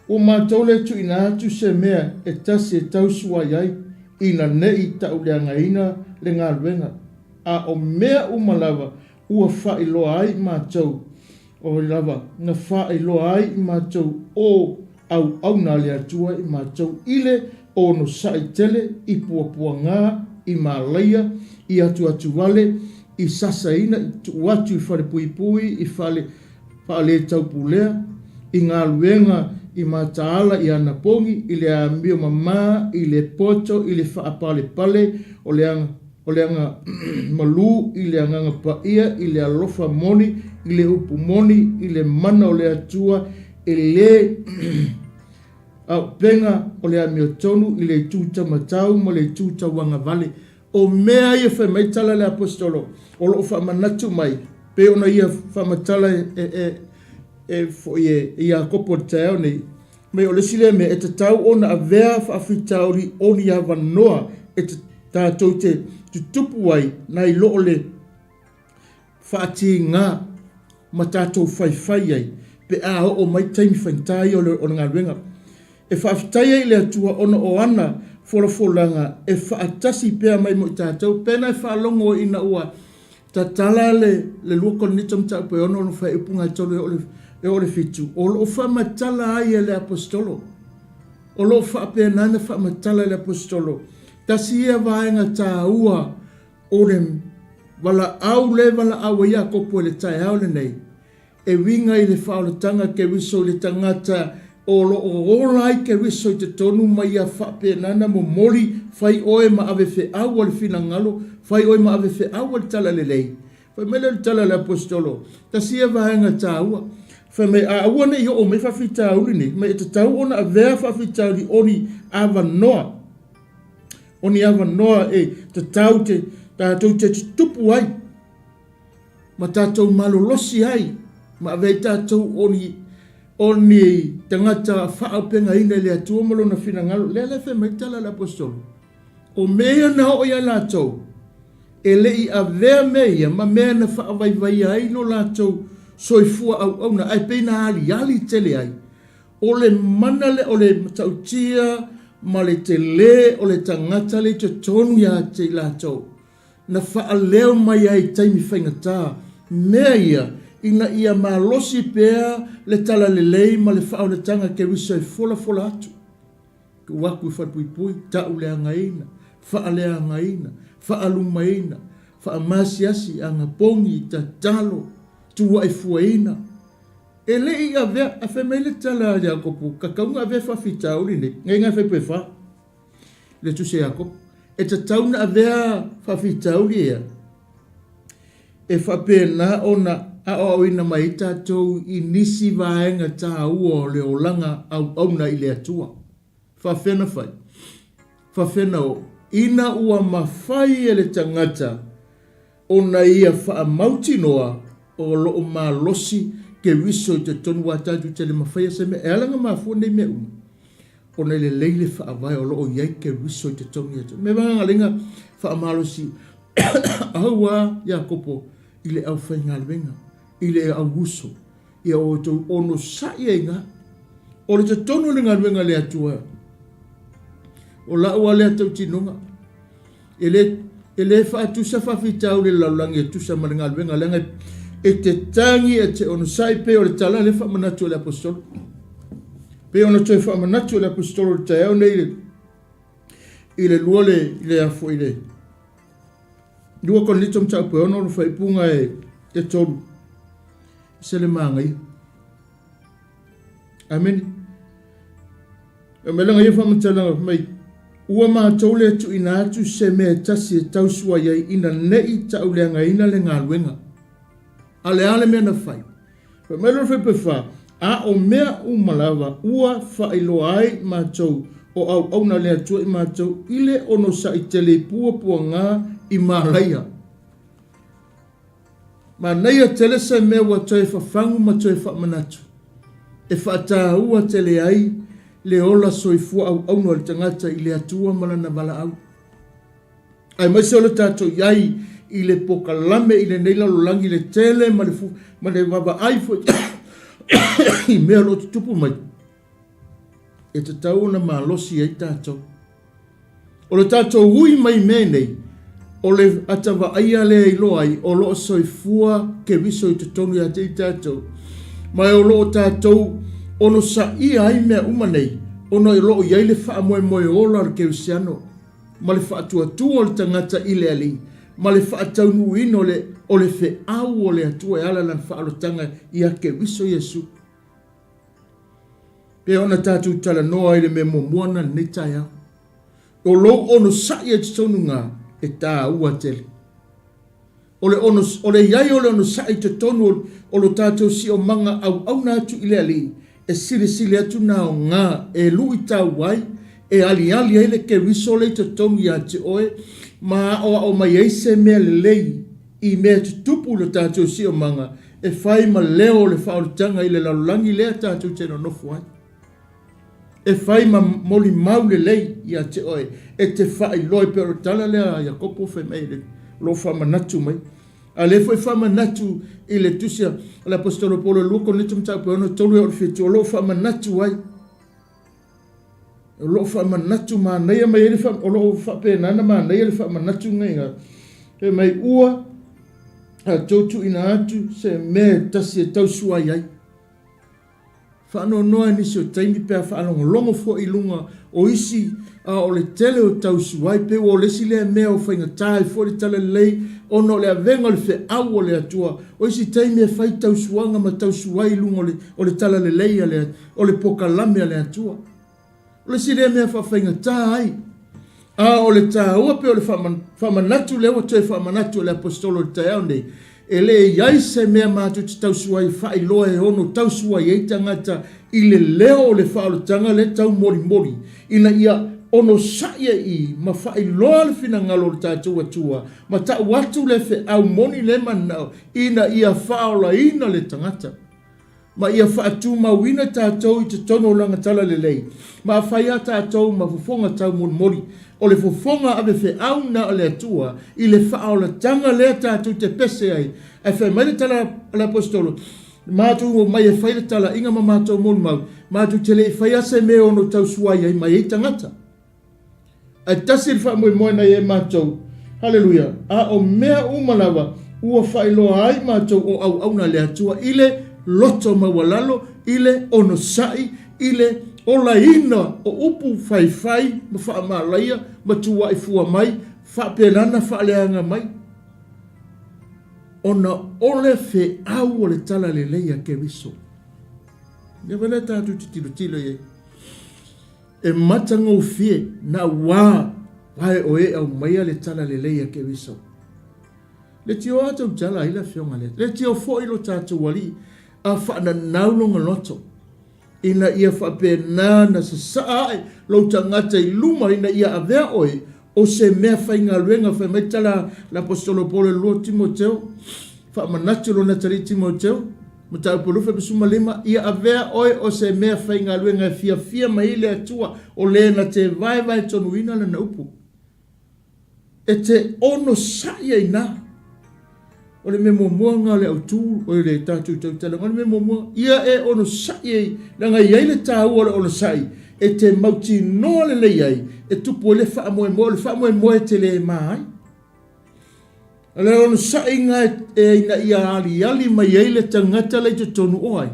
Ua matou le tuuina atu se mea e tasi e tausuai ai, ina ne i tauleagaina le galuega, a o mea uma lava ua faailoa ai matou, oi lava, na faailoa ai i matou o auauna a le Atua i matou i le onosai tele, i puapuaga, i malaia, i atuatuale, i sasaina, i tuu atu i falepuipui, i fale faaletaupulea, i galuega i mataala i anapogi, i le amio mama, i le poto, i le faapalepale o le o le aga malū, i le agaga paia, i le alofa moni, i le upu moni, i le mana o le Atua, e le auupega o le amiotonu, i le itu taumatau ma le itu tauagavale. O mea ia fai mai tala le Aposetolo, o lo o faamanatu mai, pei ona ia faamatala e, e, e, e foi e, e Iakopo i le taeao nei, mai o le isi lea mea e tatau ona avea faafitauli o ni avanoa e tatou te tutupu ai nai lo o le faatiga ma tatou faifai ai pe a oo mai taimi faigata ia o le, o le galuega. E faafetai ai i le Atua ona o ana folafolaga e faatasi pea mai mo i tatou. Pena e faalogo ina ua tatala le, le 2 Korinito mataupu e 6 ona faaiupu e 3 e oo le, e oo le 7, o lo o faamatala ai e le Aposetolo. O lo o faapena ona faamatala e le Aposetolo. Tasi ia vaega taua O le valaau le valaau a Iakopo i le taeao lenei, e uiga i le faaolataga Keriso i le tagata o lo o ola ai Keriso i totonu ma ia faapena ona momoli, fai oe ma ave feau a le finagalo, fai oe ma ave feau a le talalelei. Fai mai lea o le tala a le Aposetolo, tasi ia vaega taua. Fai mai, a aua ne i oo mai faafitauli nei, mai e tatau ona avea faafitauli o ni avanoa O ni avanoa e tatau te tatou te tutupu ai ma tatou malolosi ai ma ave ai tatou o ni o ni tagata faaaupegaina i le Atua ma Lona finagalo. Lea la e fai mai tala a le Aposetolo, o mea ia na oo iā latou, e le i avea mea ia ma mea na faavaivaia ai lo latou soifua auauna, ae pei na aliali tele ai. O le mana lea o le matautia ma le tele o le tagata lea i totonu ia te i latou, na faaleo mai ai i taimi faigata mea ia ina ia malosi pea le talalelei ma le faaolataga Keriso e folafola atu. Tuu atu i falepuipui, tauleagaina, faaleagaina, faalumaina, faamasiasi, agapogi, tatalo, tuuaifuaina. E le i avea, a fai mai le tala a Iakopo, tatau ona avea faafitauli nei, nei na fai pe fa, le tusi a Iakopo. E tatau ona avea faafitauli ia, e faapena ona aoaoina mai ai tatou i nisi vaega taua o le olaga auauna i le Atua. Faafefea ona fai? Faafefea ona oo? Ina ua mafai e le tagata ona ia faamautinoa o lo o malosi Keriso i totonu aua tatou te le mafaia se mea. E ala ona mafua nei mea uma, ona e lelei le faavae o lo o i ai Keriso i totonu ia te oe. Mea vagaga faamalosi aua Iakopo i le aufaigaluega, i le auuso, ia outou onosai ai ina. O le totonu o le galuega a le Atua, o lau lava lea tautinoga, E le, e le faatusa faafitauli le lalolagi e tusa ma le galuega, leaga e te tagi, e te onosai, pei o le tala lea faamanatu e le Aposetolo. Pei ona toe faamanatu e le Aposetolo i le taeao nei i le, i le lua le, i le afo i le 2 Korinito mataupu e 6 ona faaipuga e, e 3. Se le manaia. Amene. E mai lana ia faamatalaga fai mai, Ua matou le tuuina atu se mea e tasi e tausuai ai ina ne i tauleagaina le galuega. A o le a le mea na fai? Fai mai lona fuaiupu e 4, A o mea uma lava ua faailoa ai matou o auauna a le Atua i matou i le onosai tele i puapuaga i malaia. Manaia tele se mea ua toe fafagu ma toe faamanatu e faataua tele ai le ola soifua auauna o le tagata i le Atua ma lana valaau. Aemaise o le tatou i ai i le pokalame i lenei lalolagi le tele ma le, ma le vaavaai foi i mea o lo o tutupu mai, e tatau ona malosi ai tatou. O le tatou ui mai i mea nei, o le ata vaaia lea e iloa ai o lo o soifua Keriso i totonu ia te i tatou, ma o lo o tatou onosaia ai mea uma nei, ona o lo o i ai le faamoemoe ola o le Kerisiano, ma le faatuatua o le tagata i le Alii, ma le faataunuuina o le, o le feau o le Atua e ala i lana faaolotaga ia Keriso Iesu. Pei ona tatou talanoa ai le mea muamua na lenei taeao. O lou onosai ai totonu ga e tāua tele. O le, ono, o le iai o le onosai i totonu o, o lo tatou siomaga auauna atu i le Alii, e silisili atu na aoga e luitau ai, e aliali ai le Keriso le i totonu ia te oe, ma aoao mai ai se mea lelei i mea tutupu i lo tatou siomaga e fai ma leo o le faaolitaga i le lalolagi lea tatou te nonofo ai. E fai ma molimau lelei ia te oe, e te faailoa e pei o le tala lea a Iakopo fai mai le o lo o faamanatu mai. A lea foi faamanatu i le tusi a le Aposetolo Paulo 2 Korinito mataupu e 6 3 e oo i le 7 o lo o faamanatu ai. O lo o faamanatu manaia mai ai le fa, o lo o faapena ona manaia le faamanatu nei ga. Fai mai ua tatou tuuina atu se mea e tasi e tausuai ai. Faanoanoa i nisi o taimi pe a faalogologo foi i luga o isi a o le tele o tausuai pei ua o le isi lea mea o faigata ai foi le talalelei ona o le avega o le feau o le Atua. O isi taimi e fai tausuaga ma tausuai i luga o le, o le talalelei a le o le pokalame a le Atua. O le isi lea mea faafaigata ai. A o le taua pei o le faamanatu lea ua toe faamanatu e le Aposetolo i le taeao nei, e le i ai se mea matou te tausuai e faailoa e ono tausuai ai tagata i le leo o le faaolataga lea taumolimoli ina ia onosai ai i ma faailoa le finagalo o le tatou Atua ma tau atu le feau moni le manao ina ia faaolaina le tagata. ma ia faatumauina tatou i totonu o Lana talalelei, ma afai a tatou ma fofoga taumolimoli, o le fofoga ave feau na o le Atua i le faaolataga lea tatou te pese ai. Ae fai mai le tala a le Aposetolo, Matou omai e fai le talaiga ma matou molimau, matou te le i faia se mea e ono tausuai ai mai ai tagata. Ae tasi le faamoemoe na i ai matou. Haleluia! A o mea uma lava ua faailoa ai matou o auauna a le Atua i le loto maualalo, i le onosai, i le olaina o upu faifai ma faamalaia ma tuuai fua mai, faapena ona faaleaga mai, ona o le feau o le talalelei a Keriso. Ia foi lea tatou te tilotilo i ai. E matagofie na ua vae o e aumaia le talalelei a Keriso. Leitioa a tautala ai le Afioga lea. Leitioa foi lo tatou Alii a faananau lona loto ina ia faapena na sasaa ae lou tagata i luma ina ia avea oe o se mea faigaluega. Fai mai tala le Aposetolo Paulo i le 2 Timoteo, faamanatu lona atalii Timoteo, Mataupu 25, Ia avea oe o se mea faigaluega e fiafia mai ai le Atua, o le na te vaevaetonuina lana upu. E te onosai ai ina. O le mea muamua lena o le autu o le tatou tautalaga, o le mea muamua, ia e onosai ai, leaga e i ai le taua o le onosai, e te mautinoa lelei ai, e tupu ai le faamoemoe, o le faamoemoe e te le ma ai. O le onosaiga e ina ia aliali mai ai le tagata la i totonu o ai?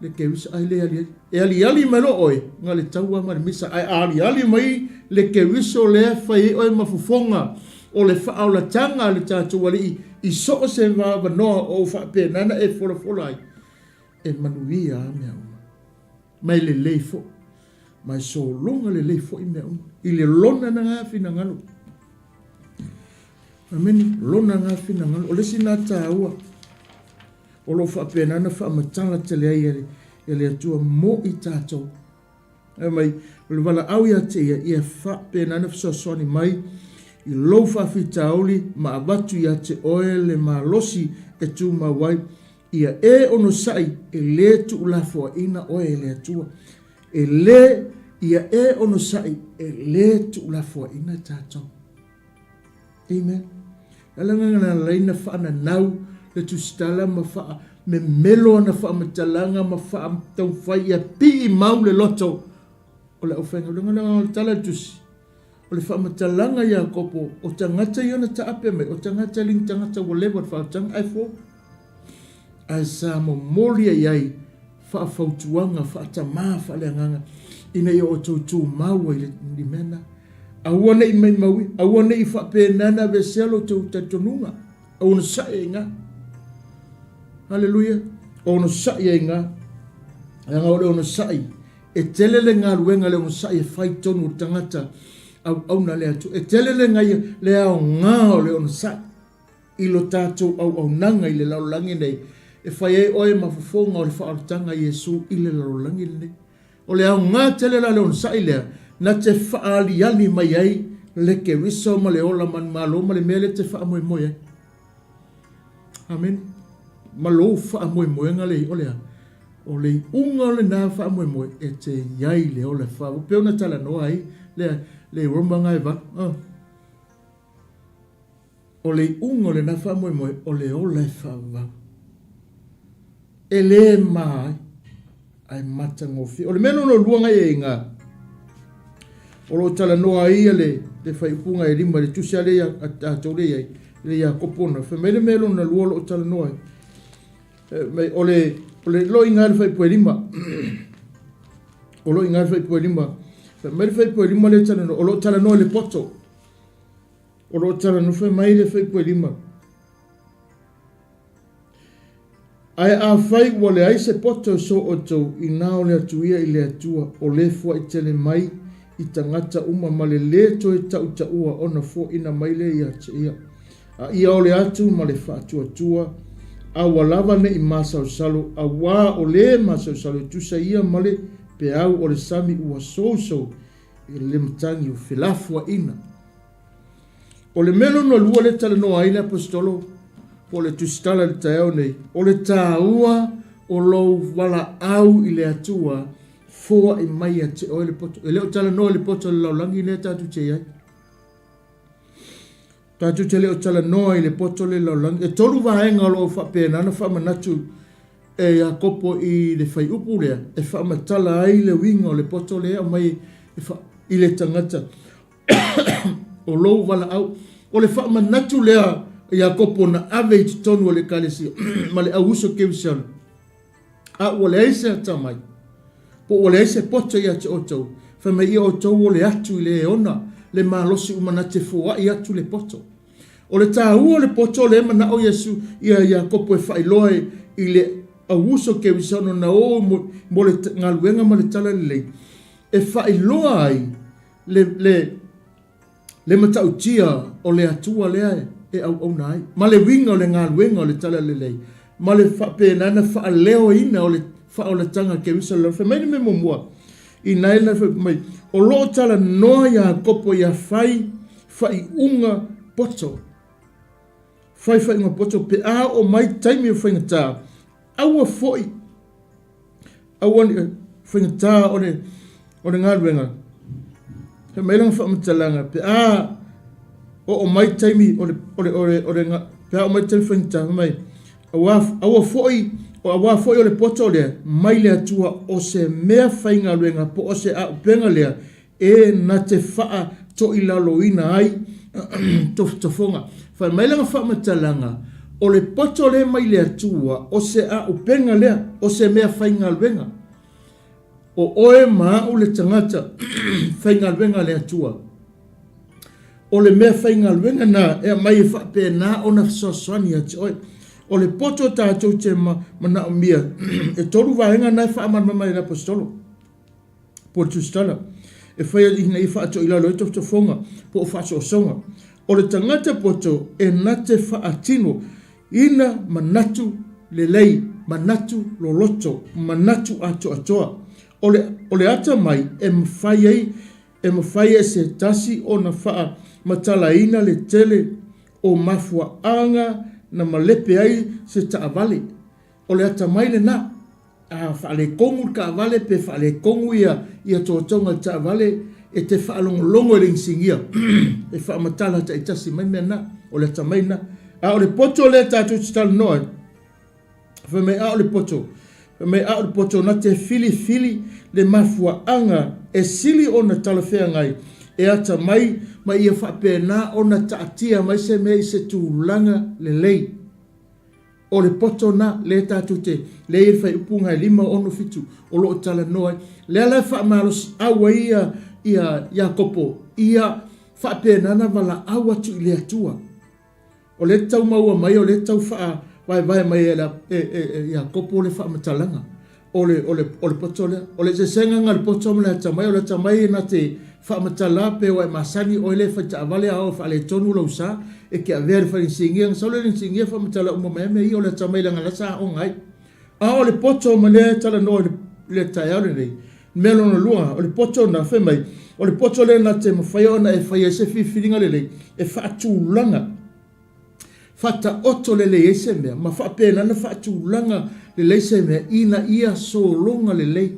Le keriso, ai le aliali. E aliali mai loa oe, na le taua ma le misa, ae aliali mai le keriso lea e fai ai oe ma fofoga o le faaolataga a le tatou Alii i so o se avanoa o ou faapena na e folafola ai, e manuia a mea uma. Ma e lelei foi, ma e sologa lelei foi mea uma, i le lona na finagalo. Amene, lona na finagalo. O le isi na taua, o lo o faapena ona faamatala tele ai e le, e le Atua mo i tatou. Fai mai, o le valaau ia te ia, ia faapena ona fesoasoani mai i lou faafitauli ma avatu ia te oe le malosi e tumau ai. Ia e onosai e lē tuulafoaiina oe e le Atua. E lē, ia e onosai e lē tuulafoaiina tatou. Amen. O le ala lena na ala ai ona faananau le tusitala ma faamemelo ana faamatalaga ma faataumafai ia pii mau le loto o le aufaigaluega. Leaga o le tala a le tusi, o le faamatalaga a Iakopo, o tagata ia na taape mai, o tagata e le ni tagata ua leva le faautaga, ae fou. Ae sa momoli i ai faafautuaga faatamā faaleagaga ina ia outou tumau ai i le mea lena. Aua ne i maimauina, aua ne i faapena ona aveesea lo outou talitonuga, onosai ai i ina. Haleluia! Onosai ai i ina. Leaga o le onosai, e tele le galuega le onosai e fai i totonu o le tagata auauna a le Atua. E tele le, le aoga o le onosai. I lo tatou auaunaga i le lalolagi nei, e fai ai oe ma fofoga o le faaolataga a Iesu i le lalolagi lenei. O le aoga tele la le onosai lea, na te faaaliali mai ai le Keriso ma le ola manumalo ma le mea lea e te faamoemoe ai. Amene. Ma lou faamoemoega lea, o le a? O le iuga o lena faamoemoe e te i ai le ola e faavavau. Pei ona talanoa ai le, le Roma 8. Oh. O le iuga o lena faamoemoe, o le ola e faavavau. E lē ma ai, ae matagofie. O le mea lona lua na i ai o lo o talanoa ai ia le, le faaiupuga e lima, le tusi a lea a tatou lea i ai, le Iakopo na. Fai mai le mea lona lua o lo o talanoa ai. Mai, o le, o le loiga le faaiupu e lima. O loiga le faaiupu e lima. Fai mai le faaiupu e lima lea talanoa, o lo o talanoa i le poto. O lo o talanoa mai le fuaiupu e lima. Ae afai ua leai se poto e so outou, inā o le atu ia i le Atua, o le fuaʻi tele mai i tagata uma ma le lē toe taʻutaʻua ona foʻina mai lea ia te ia. A ia ole atu ma le faatuatua, a ua lava neʻi masalosalo, auā o lē masalosalo e tusa ia ma le peau o le sami ua sousou i le matagi o felafoaiga. O le mea lona lua lea talanoa ai le Aposetolo po o le Tusitala i le taeao nei, o le taua o lou valaau i le Atua foai mai ia te oe le poto. E le o talanoa i le poto o le lalolagi lea tatou te i ai. Tatou te le o talanoa i le poto o le lalolagi. E tolu vaega o lo o faapena ona faamanatu e Iakopo i le fuaiupu lea e faamatala ai le uiga o le poto lea e aumai i le tagata o lou valaau. O le faamanatu lea Iakopo na ave i totonu o le Ekalesia ma le au uso Kerisiano, a ua leai se atamai, po ua leai se poto ia te outou, fai mai ia outou ole atu i le e ona le malosi uma na te foai atu le poto. O le taua o le poto lea e manao Iesu ia Iakopo e faailoa i le au uso Kerisiano na o mo le galuega ma le talalelei, e faailoa ai le, le, le matautia o le Atua lea e auauna ai, ma le uiga o le galuega o le talalelei, ma le faapena ona faaleoina o le faaolataga Keriso le Fai mai le mea muamua, ina e fai mai, o lo o talanoa Iakopo ia fai faaiuga poto. Fai faaiuga poto pe a oo mai taimi o faigata, aua foi Aua ne faigata o le, o le galuega. Fai mai lana faamatalaga, pe a oo mai taimi o le, o le, o le, o le, pe a oo mai taimi faigata, fai mai, aua, aua foi, aua foi o le poto lea, mai le Atua o se mea faigaluega po o se auupega lea e na te faatoilaloina ai tofotofoga. Fai mai lana faamatalaga, o le poto lea mai le Atua, o se auupega lea, o se mea faigaluega. O oe ma a'u le tagata faigaluega a le Atua. O le mea faigaluega na e aumai e faapena ona fesoasoani ia te oe. O le poto tatou te manaomia, e tolu vaega na e faamalamalama e le Aposetolo. po o le tusitala e faia ina ia faatoilalo ai tofotofoga po o faasoasoga. O le tagata poto e na te faatino ina manatu lelei, manatu loloto, manatu atoatoa. O le, o le atamai e mafai ai e mafai e se tasi ona faamatalaina le tele o mafuaaga na malepe ai se taavale. O le atamai lena. A faaletonu le taavale pe faaletonu ia ia totoga i le taavale, e te faalogologo i le inisinia e faamatala taitasi mai mea na. O le atamai lena. A o le poto lea tatou te talanoa ai, fai mai a o le poto, fai mai a o le poto na te filifili le mafuaaga e sili ona talafeagai e atamai ma ia faapena ona taatia mai se mea i se tulaga lelei. O le poto na, lea tatou te, lea e i ai le fuaiupu na e 5, 6, 7, o lo o talanoa ai. Lea la e faamalosiau ai ia, ia Iakopo, ia faapena ona valaau atu i le Atua. O lea e tau maua mai, o lea e tau faavaevae mai e, e, e, e Iakopo le faamatalaga. O le, o le, o le poto lea. O le eseesega na o le poto ma le atamai, o le atamai e na te faamatala pe ua e masani oe lea e fai taavale a o faaletonu lou sa, e te avea i le fale inisinia, na sau lea i le inisinia faamatala uma mai lava mea ia, o le atamai leaga la sa aoga ai. A o le poto ma lea e talanoa i le taeao lenei, mea lona lua, o le poto na, fai mai, o le poto lea na te mafai ona e faia ai se filifiliga lelei, e faatulaga. Faataoto lelei ai se mea, ma faapena ona faatulaga lelei se mea ina ia sologa lelei.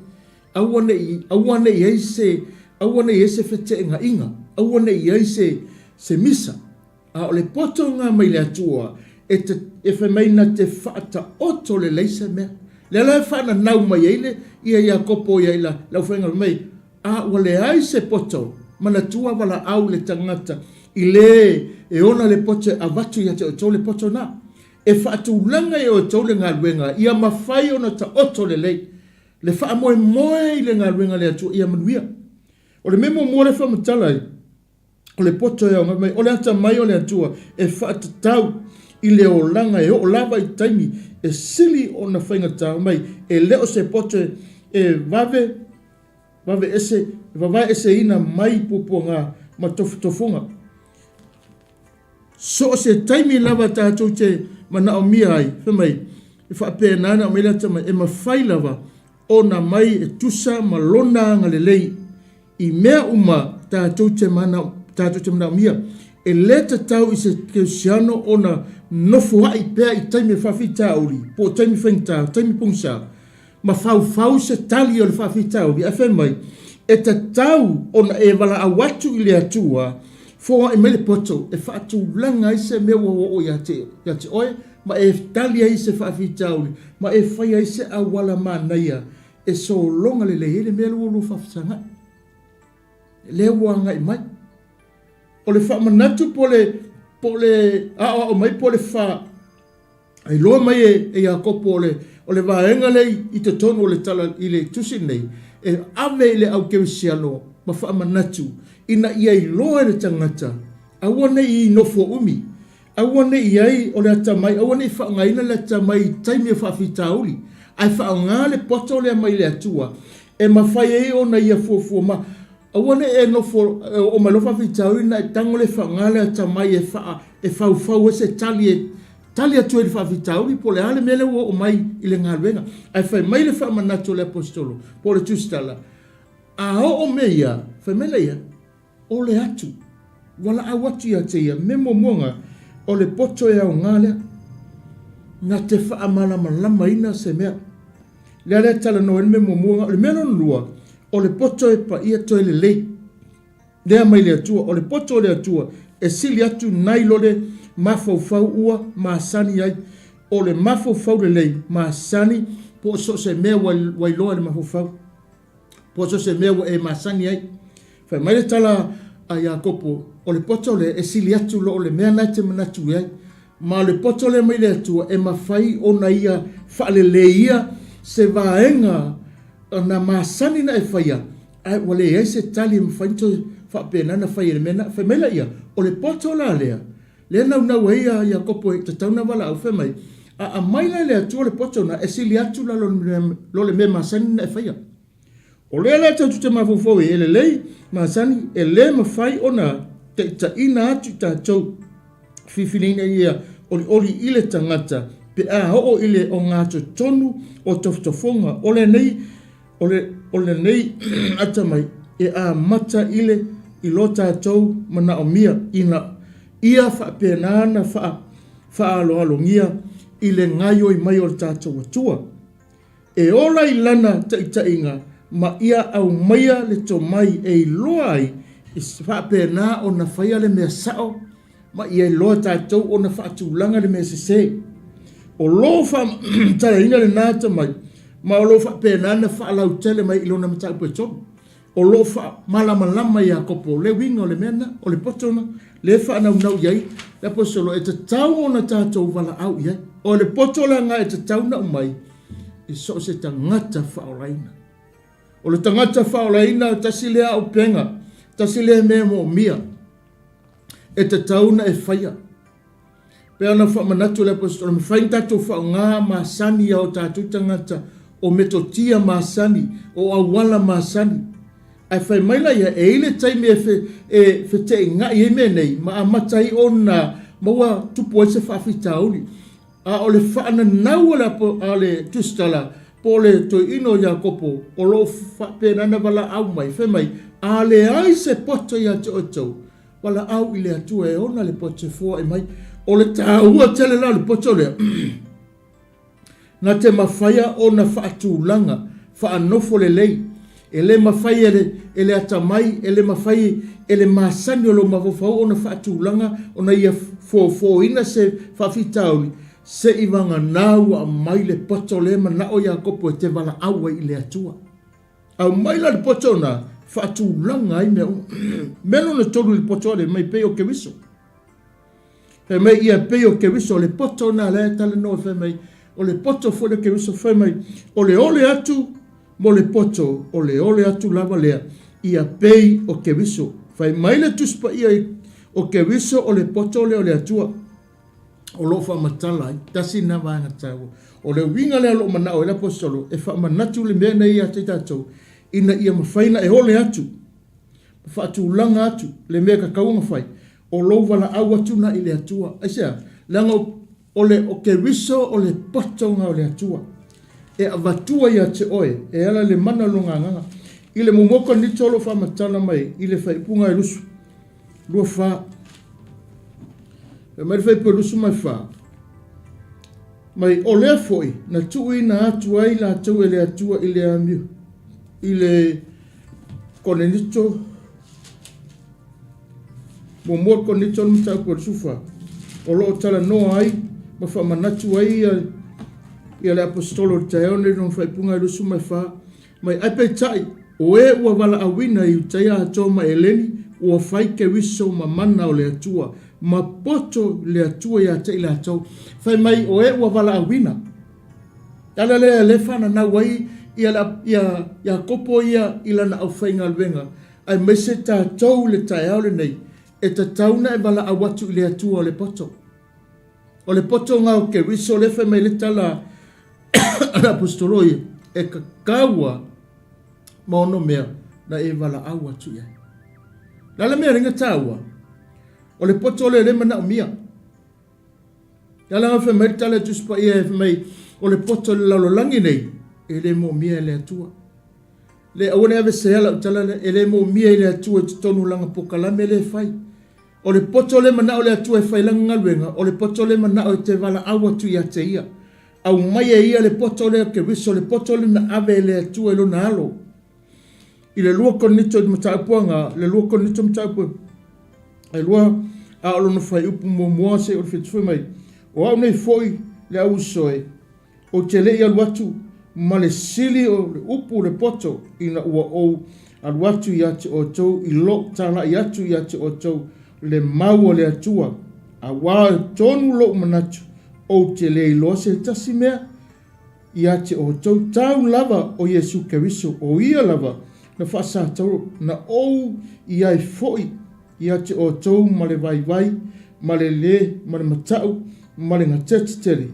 Aua ne i, aua ne i i ai se, aua ne i i ai se feteenaiga, aua ne i i ai se, se misa. A o le potoga mai le Atua, e te, e fai mai na te faataoto lelei se mea. Lea la e faananau mai ai le, ia Iakopo ia i la, le aufaigaluega mai, A ua leai se poto, manatua valaau le tagata i le e ona le poto e avatu ia te outou le poto na. E faatulaga e outou le galuega ia mafai ona taoto lelei le faamoemoe i le galuega a le Atua ia manuia. O le mea muamua lea e faamatala ai, o le poto e aoga mai, o le atamai o le Atua e faatatau i le olaga e oo lava i taimi e sili ona faigata mai, e le o se poto e vave Vave ese, vavae eseina mai puapuaga ma tofotofoga. So o se taimi lava tatou te manaomia ai, fai mai, e faapena ona aumai le atamai, e mafai lava ona mai e tusa ma lona agalelei i mea uma tatou te mana, tatou te manaomia. E le tatau i se Kerisiano ona nofoa'i pea i taimi o faafitauli, po o taimi faigata, taimi pogisa, ma faufau se tali o le faafitauli, ae fai mai, E tatau ona e valaau atu i le Atua, foai mai le poto e faatulaga ai se mea ua oo ia te, ia te oe, ma e tali ai i se faafitauli, ma e fai ai se auala manaia e sologa lelei ai le mea lea ua lua faafesagai, lea ua agai mai. O le faamanatu po o le. Po o le aoao mai po o le fa iloa mai e Iakopo o le, o le vaega lea i totonu o le tala i le tusi lenei, e ave i le au kerisiano ma faamanatu ina ia iloa e le tagata, aua ne i nofo umi, aua ne i i ai o le atamai, aua ne i faaaogaina le atamai i taimi o faafitauli, ae faaaoga le poto lea mai le Atua e mafai ai ona ia fuafua ma Aua ne i e nofo e oo mai loa faafitauli ona e tago lea e faaaoga le atamai e faa e faufau ai se tali e tali atu ai i le faafitauli po o le a le mea lea ua oo mai i le galuega. Ae fai mai le faamanatu a le Aposetolo po o le Tusitala, a oo mea ia, fai mai laia, ole atu, valaau atu ia te ia, mea muamua na, o le poto e aoga lea, na te faamalamalamaina se mea. Lea lea talanoa ai le mea muamua na. O le mea lona lua, o le poto e paia toe lelei. Lea mai le Atua, o le poto o le Atua e sili atu nai lo le mafaufau ua masani ai. O le mafaufau lelei masani po o so o se mea ua iloa e le mafaufau, po o so o se mea ua e masani ai. Fai mai le tala a Iakopo, o le poto lea e sili atu lo o le mea na e te manatu i ai. Ma o le poto lea mai le Atua e mafai ona ia faaleleia se vaega na masani na e faia, ae ua leai se tali e mafai ona toe faapena ona fai e le mea lena. Fai mai laia, o le poto la lea, lea e naunau ai ia Iakopo e tatau ona valaau, fai mai, a aumai la e le Atua le poto lena, e sili atu la lo le mea masani na e faia. O lea la tatou te mafaufau ai, e lelei, masani, e le mafai ona taitaiina atu i tatou filifiliga ia olioli i le tagata pe a oo i le ogatotonu o tofotofoga o lenei o le o lenei atamai e amata i le i lo tatou manaomia ina ia faapena ona faa faaaloalogia i le gaioi mai o le tatou Atua. E ola i lana taitaiga ma ia aumaia le tomai e iloa ai e faapena ona faia le mea sao ma ia iloa e tatou ona faatulaga le mea sese. O lo o faamatalaina lena atamai ma o lo o faapena ona faalautele mai i lona mataupu e tolu. O lo o faamalamalama e Iakopo le uiga o le mea lena, o le poto lena, lea e faanaunau i ai le Aposetolo e tatau ona tatou valaau i ai. O le poto la lena e tatau ona aumai i so o se tagata faaolaina. O le tagata faaolaina, tasi lea auupega, tasi lea mea moomia e tatau ona e faia. Pei ona faamanatu le Aposetolo, e mafai ona tatou faaaoga masani a o tatou tagata, o metotia masani, o auala masani. Ae fai mai la ia, e i ai le taimi e, fe, e feteenai ai mea nei, ma amata ai ona maua tupu ai se faafitauli. A o le faananau a le, a le Tusitala, po o le toeaina o Iakopo, o lo o faapena ona valaau mai, fai mai, a leai se poto ia te outou, Valaau i le Atua e ona le poto e foai mai. O le taua tele la o le poto lea, na te mafaia ona faatulaga, faanofo lelei. E le mafai e le, e le atamai, e le mafai e le masani o lou mafaufau ona faatulaga ona ia fofoina se faafitauli, se i vagana ua aumai le poto lea e manao Iakopo e te valaau ai i le Atua. Aumai la le poto na faatulaga ai mea uma. Mea lona tolu i le poto ale mai pei o Keriso. Fai mai ia pei o Keriso, le poto na lea e talanoa fai mai, o le poto foi le Keriso fai mai, o le ole atu mo le poto, o le ole atu lava lea, ia pei o Keriso. Fai mai le Tusi Paia o Keriso o le poto lea o le Atua. o lo o faamatala ai. Tasi lena vaega taua. O le uiga lea o lo o manao ai le Aposetolo e faamanatu le mea nei ia te tatou, ina ia mafai ona e ole atu, ma faatulaga atu le mea e tatau ona fai, o lou valaau atu lena i le Atua. Aisea? Leaga o le o Keriso o le potoga o le Atua e avatua ia te oe e ala i le mana o Lona Agaga. I le muamua Korinito o lo o faamatala mai i le faaiupuga e lusu, 24. Fai mai le Fuaiupu 24, mai o lea foi na tuuina atu ai latou e le Atua i le amio, i le Korinito, muamua Korinito le mataupu 24, o lo o talanoa ai ma faamanatu ai ia, ia le aposetolo i le taeao nei lona faaipuga e 24, Mai ai peitai, o e ua valaauina i Iutaia atoa ma Eleni, ua fai Keriso ma mana o le Atua. ma poto le Atua ia te i latou. Fai mai, o e ua valaauina. Le ala lea lea e faananau ai ia ia Iakopo ia i lana aufaigaluega, aemaise tatou i le taeao lenei, e tatau ona e valaau atu i le Atua o le poto. O le poto na o Keriso lea fai mai le tala a le aposetolo ia, e tatau a ma ono mea na e valaau atu i ai. Le a le mea lea na taua? O le poto lea lea manaomia. Le ala fai mai le tala e Tusi Paia e fai mai, o le poto i le lalolagi nei, e le moomia e le Atua. Le aua ne i aveesea lau tala lea, e le moomia i le Atua i totonu o lana pokalame lea e fai. O le poto lea manao le Atua e fai lana galuega, o le poto lea manao e te valaau atu ia te Ia. Aumai e Ia le poto lea o Keriso, le poto lea na ave e le Atua i Lona Alo. I le 2 Korinito i le mataupu aga, le 2 Korinito mataupu e 2, a o lona fuaiupu muamua seia o le 7 fai mai, O au nei foi le au uso e, Ou te le i alu atu ma le sili o le upu o le poto ina ua ou alu atu ia te outou i lou talai atu ia te outou le mau a le Atua, auā e tonu lou manatu, ou te le iloa se tasi mea ia te outou tau lava o Iesu Keriso, o Ia lava na faasatauro, na ou i ai foi ia te outou ma le vaivai, ma le lē, ma le mataʻu, ma le gatete tele.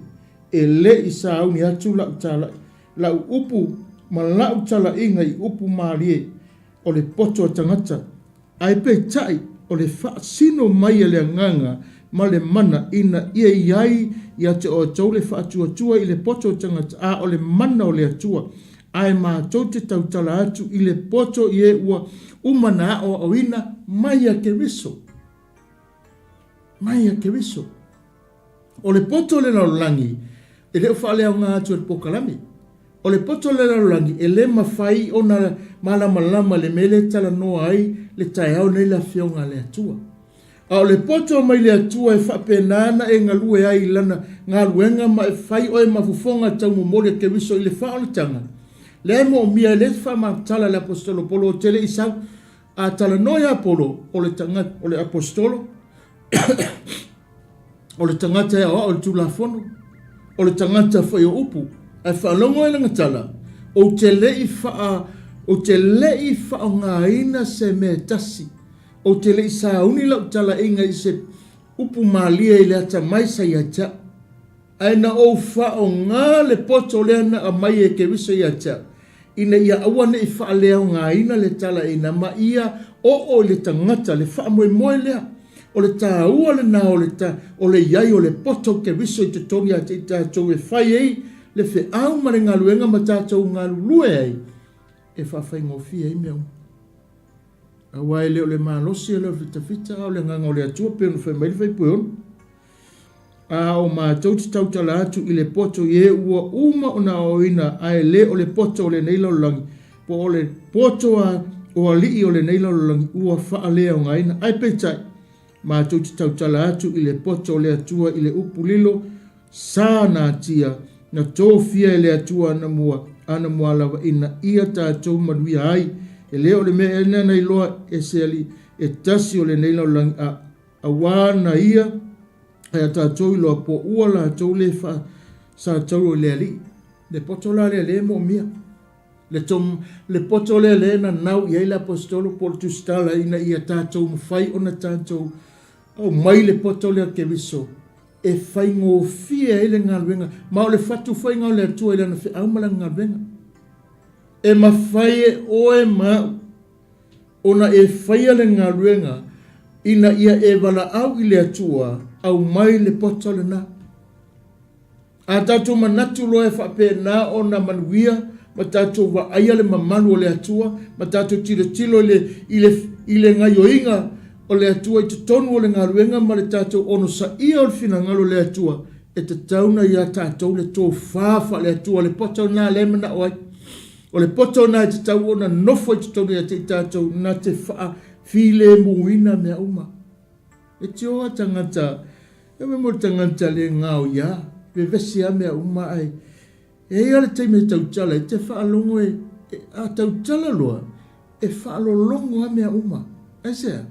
E le i sauni atu lau talai, lau upu ma lau talaiga i upu malie o le poto a tagata, ae peitai o le faasino mai a le Agaga ma le mana ina ia i ai ia te outou le faatuatua i le poto o tagata, a o le mana o le Atua, ae matou te tautala atu i le poto i e ua uma na aoaoina mai a Keriso. Mai a Keriso. O le poto o le lalolagi e le o faaleaoga atu e le pokalame. O le poto o le lalolagi e le mafai ona malamalama i le mea lea e talanoa ai le taeao nei le Afioga a le Atua. A o le poto mai le Atua e faapena ona e galue ai i Lana galuega ma e fai oe ma fofoga taumomoli a Keriso i le faaolataga, lea e moomia e le faamatala le Aposetolo Polo ou te le i sau a talanoa ia Polo o le tagata o le Aposetolo O le tagata e aoao i le Tulafono, o le tagata foi o upu, ae faalogo ai lana tala, Ou te le i faa, ou te le i faaaogaina se mea e tasi, ou te le i sauni lau talaiga i se upu malie i le atamai sa ia te au. Ae na ou faaaoga le poto lea na aumai e Keriso ia te au, ina ia aua ne i faaleaogaina le talaiina ma ia oo i le tagata le faamoemoe lea. O le taua lena o le ta, o le i ai o le poto o Keriso i totonu ia te i tatou e fai ai le feau ma le galuega ma tatou galulue ai e faafaigofie ai mea uma. Aua e le o le malosi e le o le fitafita, a o le agaga o le Atua, pei ona fai mai le Faipueono. A o matou te tautala atu i le poto i e ua uma ona aoaoina, ae le o le poto o lenei lalolagi, po o le poto a o alii o lenei lalolagi ua faaleaogaina. Ae peitai, matou te tautala atu i le poto o le Atua i le upu lilo sa natia, na tofia e le Atua anamua, anamua lava ina ia tatou manuia ai. E le o le mea ea na iloa e se alii e tasi o lenei lalolagi, a Auā na ia e a tatou iloa po ua latou le faasatauro i le Alii. Le poto la lea lea e moomia. Le, tom, le poto lea lea e nanau i ai le Aposetolo po o le Tusitala ina ia tatou mafai ona tatou aumai le poto lea o Keriso e faigofie ai le galuega, ma o le fatu faiga o le Atua i lana feau ma lana galuega. E mafai e oe ma au ona e faia le galuega ina ia e valaau i le Atua, aumai le poto lena. A tatou manatu loa e faapena ona manuia ma tatou vaaia le mamalu o le Atua ma tatou tilotilo i le, i le, i le gaioiga o le Atua i totonu o le galuega ma le tatou onosaia o le finagalo o le Atua, e tatau ona ia tatou le tofa faale-Atua, le poto lena lea e manao ai. O le poto lena e tatau ona nofo i totonu ia te i tatou na te faafilemuina mea uma. E tio a tagata, e mo le tagata le gaoia, vevesi a mea uma ae e i ai le taimi e tautala e te faalogo e, e a tautala loa, e faalologo a mea uma. Aisea?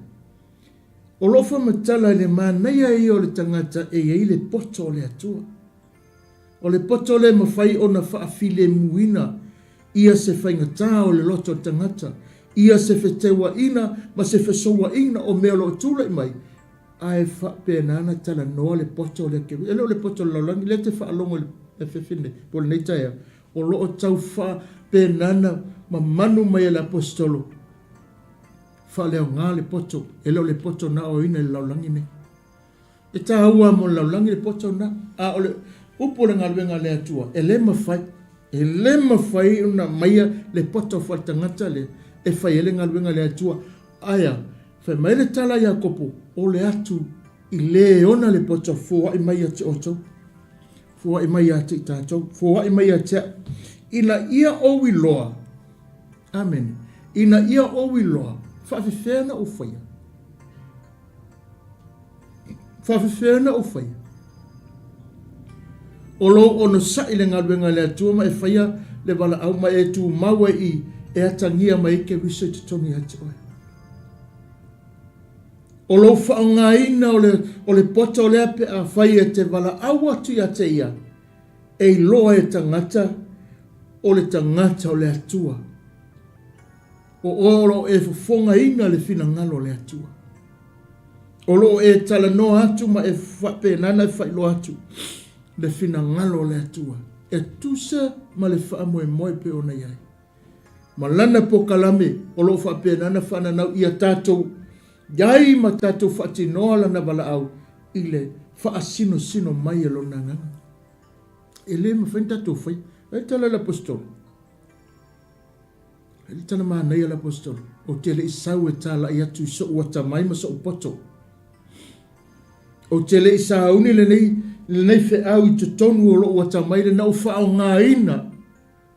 O lo o faamatala i le manaia ia o le tagata e i ai le poto o le Atua. O le poto lea e mafai ona faafilemuina ia se faigata o le loto o le tagata, ia se feteuaina ma se fesouaina o mea o lo o tulai mai, ae faapena ona talanoa le poto lea ke, e le o le poto o le lalolagi lea e te faalogo i le afiafi lenei, po o lenei taeao, o lo o tau faapena ona mamanu mai e le Aposetolo, faaleaoga le poto, e le o le poto na aoaoina i le lalolagi nei. E taua mo le lalolagi le poto lena, a o le upu o le galuega a le Atua, e le mafai, e le mafai ona aumaia le poto faaletagata lea e fai ai le galuega a le Atua. Ae a? Fai mai le tala a Iakopo, O le atu i le ona le poto, foai mai ia te outou, foai mai ia te i tatou, foai mai ia te au, ina ia ou iloa, Amene, ina ia ou iloa, faafefea ona ou faia. Faafefea ona ou faia? O lou onosai i le galuega a le Atua ma e faia le valaau ma e tumau ai i e atagia mai ai Keriso i totonu ia te oe. O lou faaaogaina o le, o le poto lea pe a fai e te valaau atu ia te ia, e iloa e tagata o le tagata o le Atua. O oe o lo o e fofogaina le finagalo o le Atua. O lo o e talanoa atu ma e faapena ona e faailoa atu le finagalo o le Atua e tusa ma le faamoemoe pei ona i ai. Ma lana pokalame o lo o faapena ona faananau ia tatou i ai ma tatou faatinoa lana valaau i le faasinosino mai e lona agaga. E le mafai ona tatou faia. Ai tala le Aposetolo. E le tala manaia le Aposetolo, Ou te le i sau e talai atu i so'u atamai ma so'u poto. Ou te le i sauni lenei, lenei feau i totonu o lo'u atamai le na ou faaaogaina.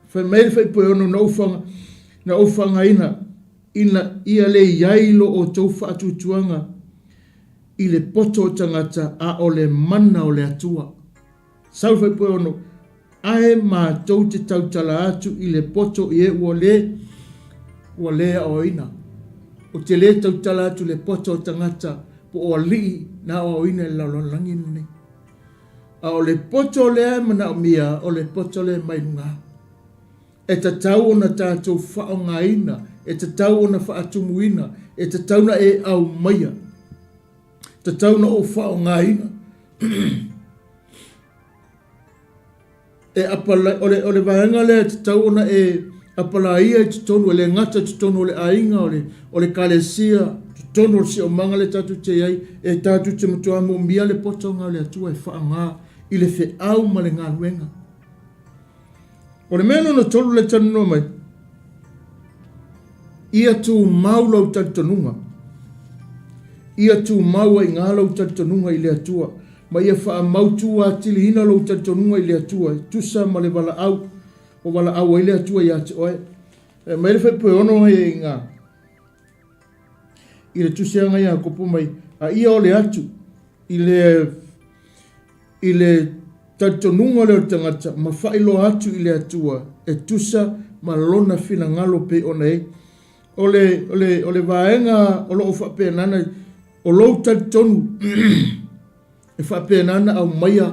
Fai mai le Fuaiupu e 6, na ou faga, na ou faaaogaina ina ia le i ai lo outou faatuatuaga i le poto o tagata a o le mana o le Atua. Sau le Fuaiupu e 6, Ae matou te tautala atu i le poto i e ua le, ua le aoaoina. Ou te le tautala atu i le poto o tagata po o alii na aoaoina i le lalolagi lenei. A o le poto lea e manaomia, o le poto lea mai luga. E tatau ona tatou faaaogaina, e tatau ona faatumuina, e tatau ona e aumaia, e tatau ona ou faaaogaina. E apala, o le, o le vaega lea e tatau ona e apalaia i totonu, e le gata i totonu o le aiga, o le, o le kalesia, totonu o le siomaga lea tatou te i ai, e tatou te matua moomia le potoga o le Atua e faaaoga i le feau ma le galuega. O le mea lona tolu lea e talanoa mai, ia tumau lou talitonuga. Ia tumau ai i lou talitonuga i le Atua, ma ia faamautu atiliina lou talitonuga i le Atua, e tusa ma le valaau ua valaau ai le Atua ia te oe. E mai le Fuaiupu e 6 i ngā i le tusiaga ia Iakopo mai, a ia ole atu i le i le talitonuga lea o le tagata ma faailoa atu i le Atua e tusa ma lona finagalo pei ona e O le, o le, o le vaega o lo o faapena ona, o lou talitonu e faapena ona aumaia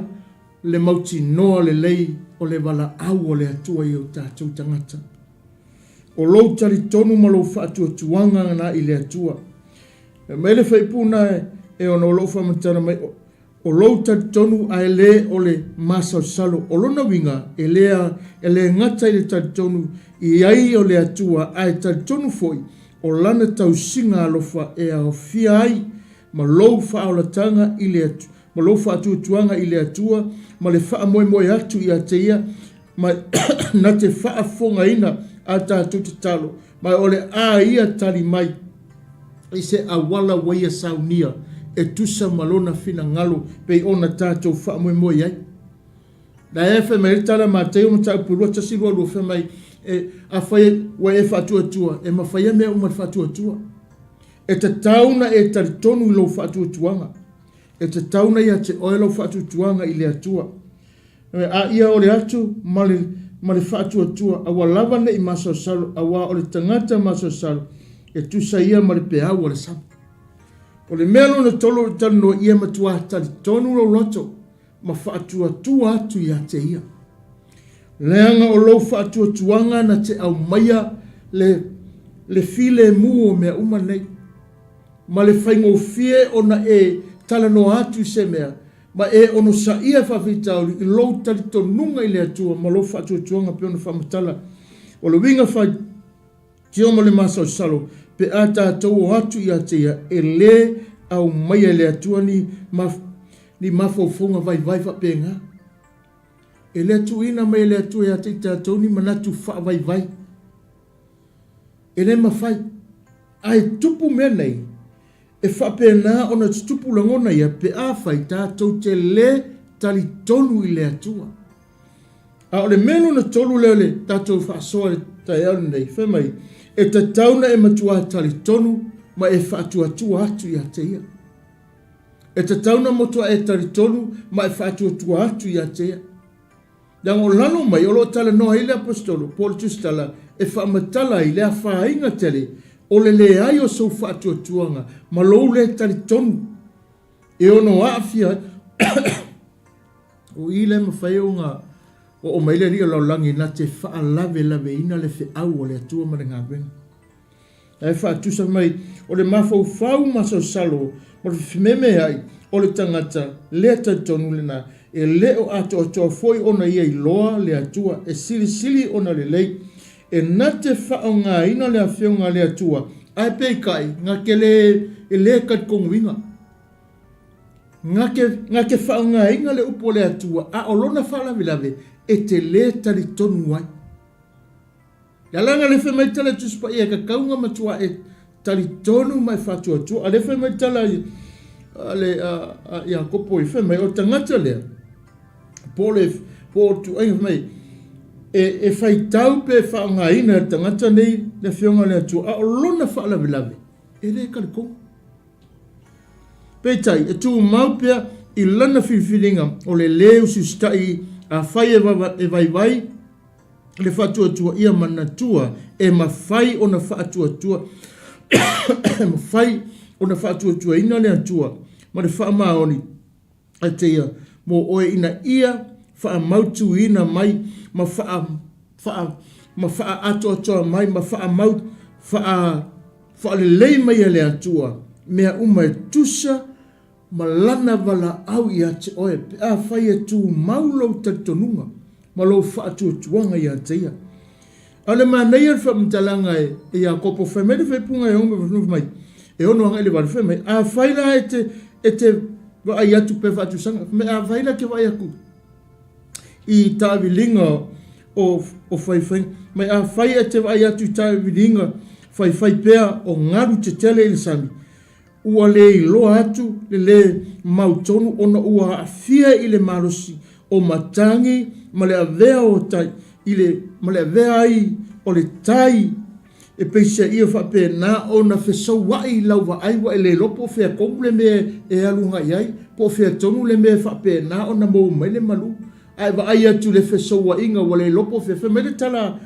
le mautinoa lelei o le valaau a le Atua i o tatou tagata. O lou talitonu ma lou faatuatuaga na i le Atua. E mai le faipuna na e ono o lou faamatala mai, O lou talitonu ae le o le masalosalo. O lona uiga, e le, e le gata i le talitonu i ai o le Atua, ae talitonu foi o Lana tausiga alofa e aofia ai ma lou faaolataga i le, ma lou faatuatuaga i le Atua, ma le faamoemoe atu ia te Ia, ma na te faafofogaina a tatou tatalo, ma o le a Ia tali mai i se auala ua Ia saunia e tusa ma Lona finagalo pei ona tatou faamoemoe ai. Na e fai mai le tala Mateo mataupu 21 22 fai mai, e, afai ua e faatuatua, e mafai mea uma le faatuatua. E tatau na e talitonu i lou faatuatuaga. E tatau na ia te oe lou faatuatuaga i le Atua. A ia ole atu ma le, ma le faatuatua, aua lava ne i masalosalo, auā o le tagata masalosalo, e tusa ia ma le peau o le sami. O le mea lona tolu o le talanoa ia matuā talitonu lou loto ma faatuatua atu ia te ia. Leaga o lou faatuatuaga na te aumaia le, le filemu o mea uma nei, ma le faigofie ona e talanoa atu i se mea, ma e onosaia faafitauli i lou talitonuga i le Atua ma lou faatuatuaga pei ona faamatala. O le uiga faitio ma le masalosalo, pe a tatou o atu ia te ia, e lē aumaia e le Atua ni, ni mafaufauga vaivai faapena. E le tuuina mai e le Atua ia te i tatou ni manatu faavaivai. E le mafai. Ae tupu mea nei, e faapena ona tutupu lagona ia pe afai tatou te le talitonu i le Atua. A o le mea lona tolu lea o le tatou faasoa i le taeao lenei, fai mai, e tatau ona e matuā talitonu ma e faatuatua atu ia te Ia. E tatau ona matua e talitonu ma e faatuatua atu ia te Ia. Leaga o lalo mai o lo o talanoa ai le Aposetolo po o le Tusitala e faamatala ai le afaina tele o le leai o sou faatuatuaga ma lou le talitonu e ono aafia ai. O i lea e mafai ona oo mai le Alii o Lalolagi na te faalavelaveina le feau a le Atua ma le galuega. Ae faatusa mai, o le mafaufau masalosalo ma le fememeai o le tagata lea talitonu lena, e le o atoatoa foi ona ia iloa le Atua e silisili ona lelei. E na te faaaogaina le Afioga a le Atua, ae peitai, na te le, e le talitonuina. Na te, na te faaaogaina le upu a le Atua, a o lona faalavelave, e te le talitonu ai. Le alaga le fai mai tala i Tusi Paia e tatau ona matua e talitonu ma e faatuatua. A le fai mai tala a le a Iakopo i fai mai o le tagata lea po o le po o tuaiga fai mai e, e faitau pe faaaogaina e le tagata nei le afioga a le Atua a o lona faalavelave e le talitonu. Peitai, e tumau pea i lana filifiliga o le lē usiusitaʻi afai e, e vaivai le faatuatua ia manatua e mafai ona faatuatua e mafai ona faatuatuaina le Atua ma le faamaoni a te ia mo oe ina ia faamautuina mai ma faa, faa, ma faaatoatoa mai ma faamau faa, faalelei mai e le Atua mea uma e tusa ma lana valaau ia te oe pe afai e tumau lou talitonuga ma lou faatuatuaga ia te ia. A o le manaia o le faamatalaga e Iakopo, fai mai le faaipuga e 6 mai, e 6 agai i le 8, fai mai, afai la e te, e te vaai atu pe faatusaga, fai mai, afai la e te vaai atu i taaviliga o, o faifaiga, mai afai e te vaai atu i taaviliga faifai pea o galu tetele i le sami, Ua le iloa atu le lē mautonu ona ua aafia i le malosi o matagi ma le avea o tai i le ma le avea ai o le tai e peiseai faapena ona fesouaʻi i lau vaai ua e le iloa po o fea tonu le mea e alu agai ai po o fea tonu le mea e faapena ona maua mai le malu ae vaai atu i le fesouaʻiga ua le iloa po o fea. Fai mai le tala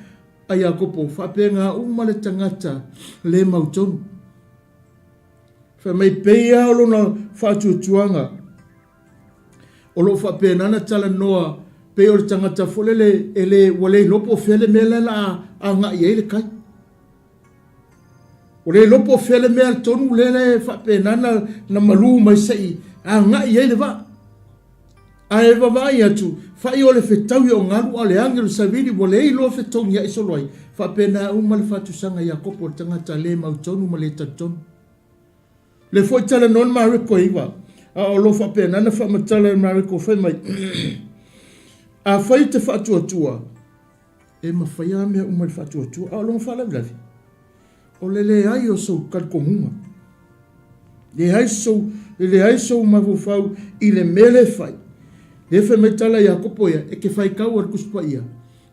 a Iakopo, faapena uma le tagata lē mautonu. Fai mai pei lava o lona faatuatuaga o lo o faapena ona talanoa pei o le tagata foi lele e le, ua le iloa po o fea le mea lea o le a agai i ai le kai. Ua le iloa po o fea le mea tonu lea e faapena ona malu mai se i agai i ai le vaa. Ae vaavaai atu, fai o le fetaui o galu a o le agi o le savili ua le iloa fetogiai solo ai, faapena uma le faatusaga Iakopo o le tagata le mautonu ma le talitonu. Le foi talanoa le Mareko e 9, a o lo faapena na faamatala e Mareko fai mai, Afai e te faatuatua, e mafai lava mea uma i le faatuatua, a o lona faalavelave, O le leai o sou talitonuga. Leai sou, le leai sou mafaufau i le mea lea e fai. Lea fai mai tala Iakopo ia, e te faitau a le Tusi Paia,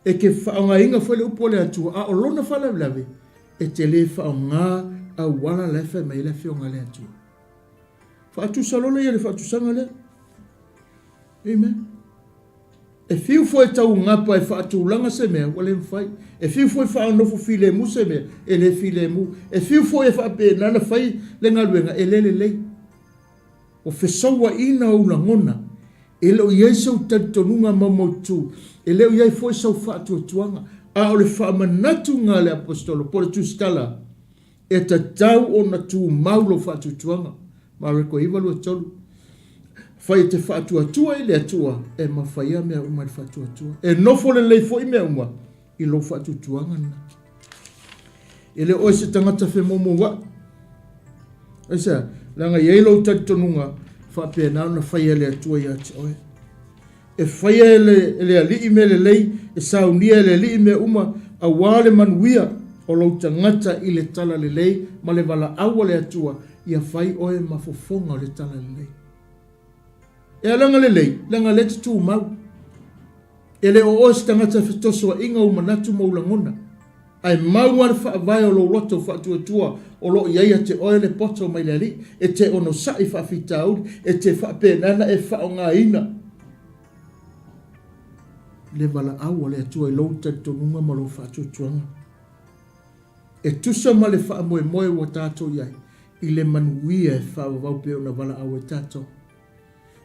e te faaaogaina foi le upu a le Atua, a o lona faalavelave, e te le faaaoga auala la e fai mai ai le Afioga a le Atua. Faatusa lola ia le faatusaga lea. Amen. E fiu foi e taugapa e faatulaga se mea, ua le mafai. E fiu foi e faaonofo filemu se mea, e le filemu. E fiu foi e faapena ona fai le galuega, e le lelei. Ua fesauaina ou lagona, e le o i ai sou talitonuga maumautu, e le o i ai foi sau faatuatuaga, a o le faamanatuga a le Aposetolo po o le Tusitala, e tatau ona tumau lou faatuatuaga. Mareko 9:23. Afai e te faatuatua i le Atua, e mafai lava mea uma i le faatuatua. E nofo lelei foi mea uma i lou faatuatuaga lena. E le o oe se tagata femoumoua'i. Aisea? Leaga e i ai lou talitonuga faapena ona faia e le Atua ia te oe. E faia e le, e le Alii mea lelei, e saunia e le Alii mea uma, auā le manuia o lou tagata i le talalelei ma le valaau a le Atua, ia fai oe ma fofoga o le talalelei. E alaga lelei, leaga lea e te tumau. E le o oe se tagata e fetosoaina ou manatu ma ou lagona, ae mau lava le faavae o lou loto faatuatua o lo o i ai ia te oe le poto mai le Alii, e te onosai faafitauli, e te faapena ona e faaaogaina le valaau a le Atua i lou talitonuga ma lou faatuatuaga. E tusa ma le faamoemoe ua tatou i ai i le manuia e faavavau pei ona valaau ai tatou.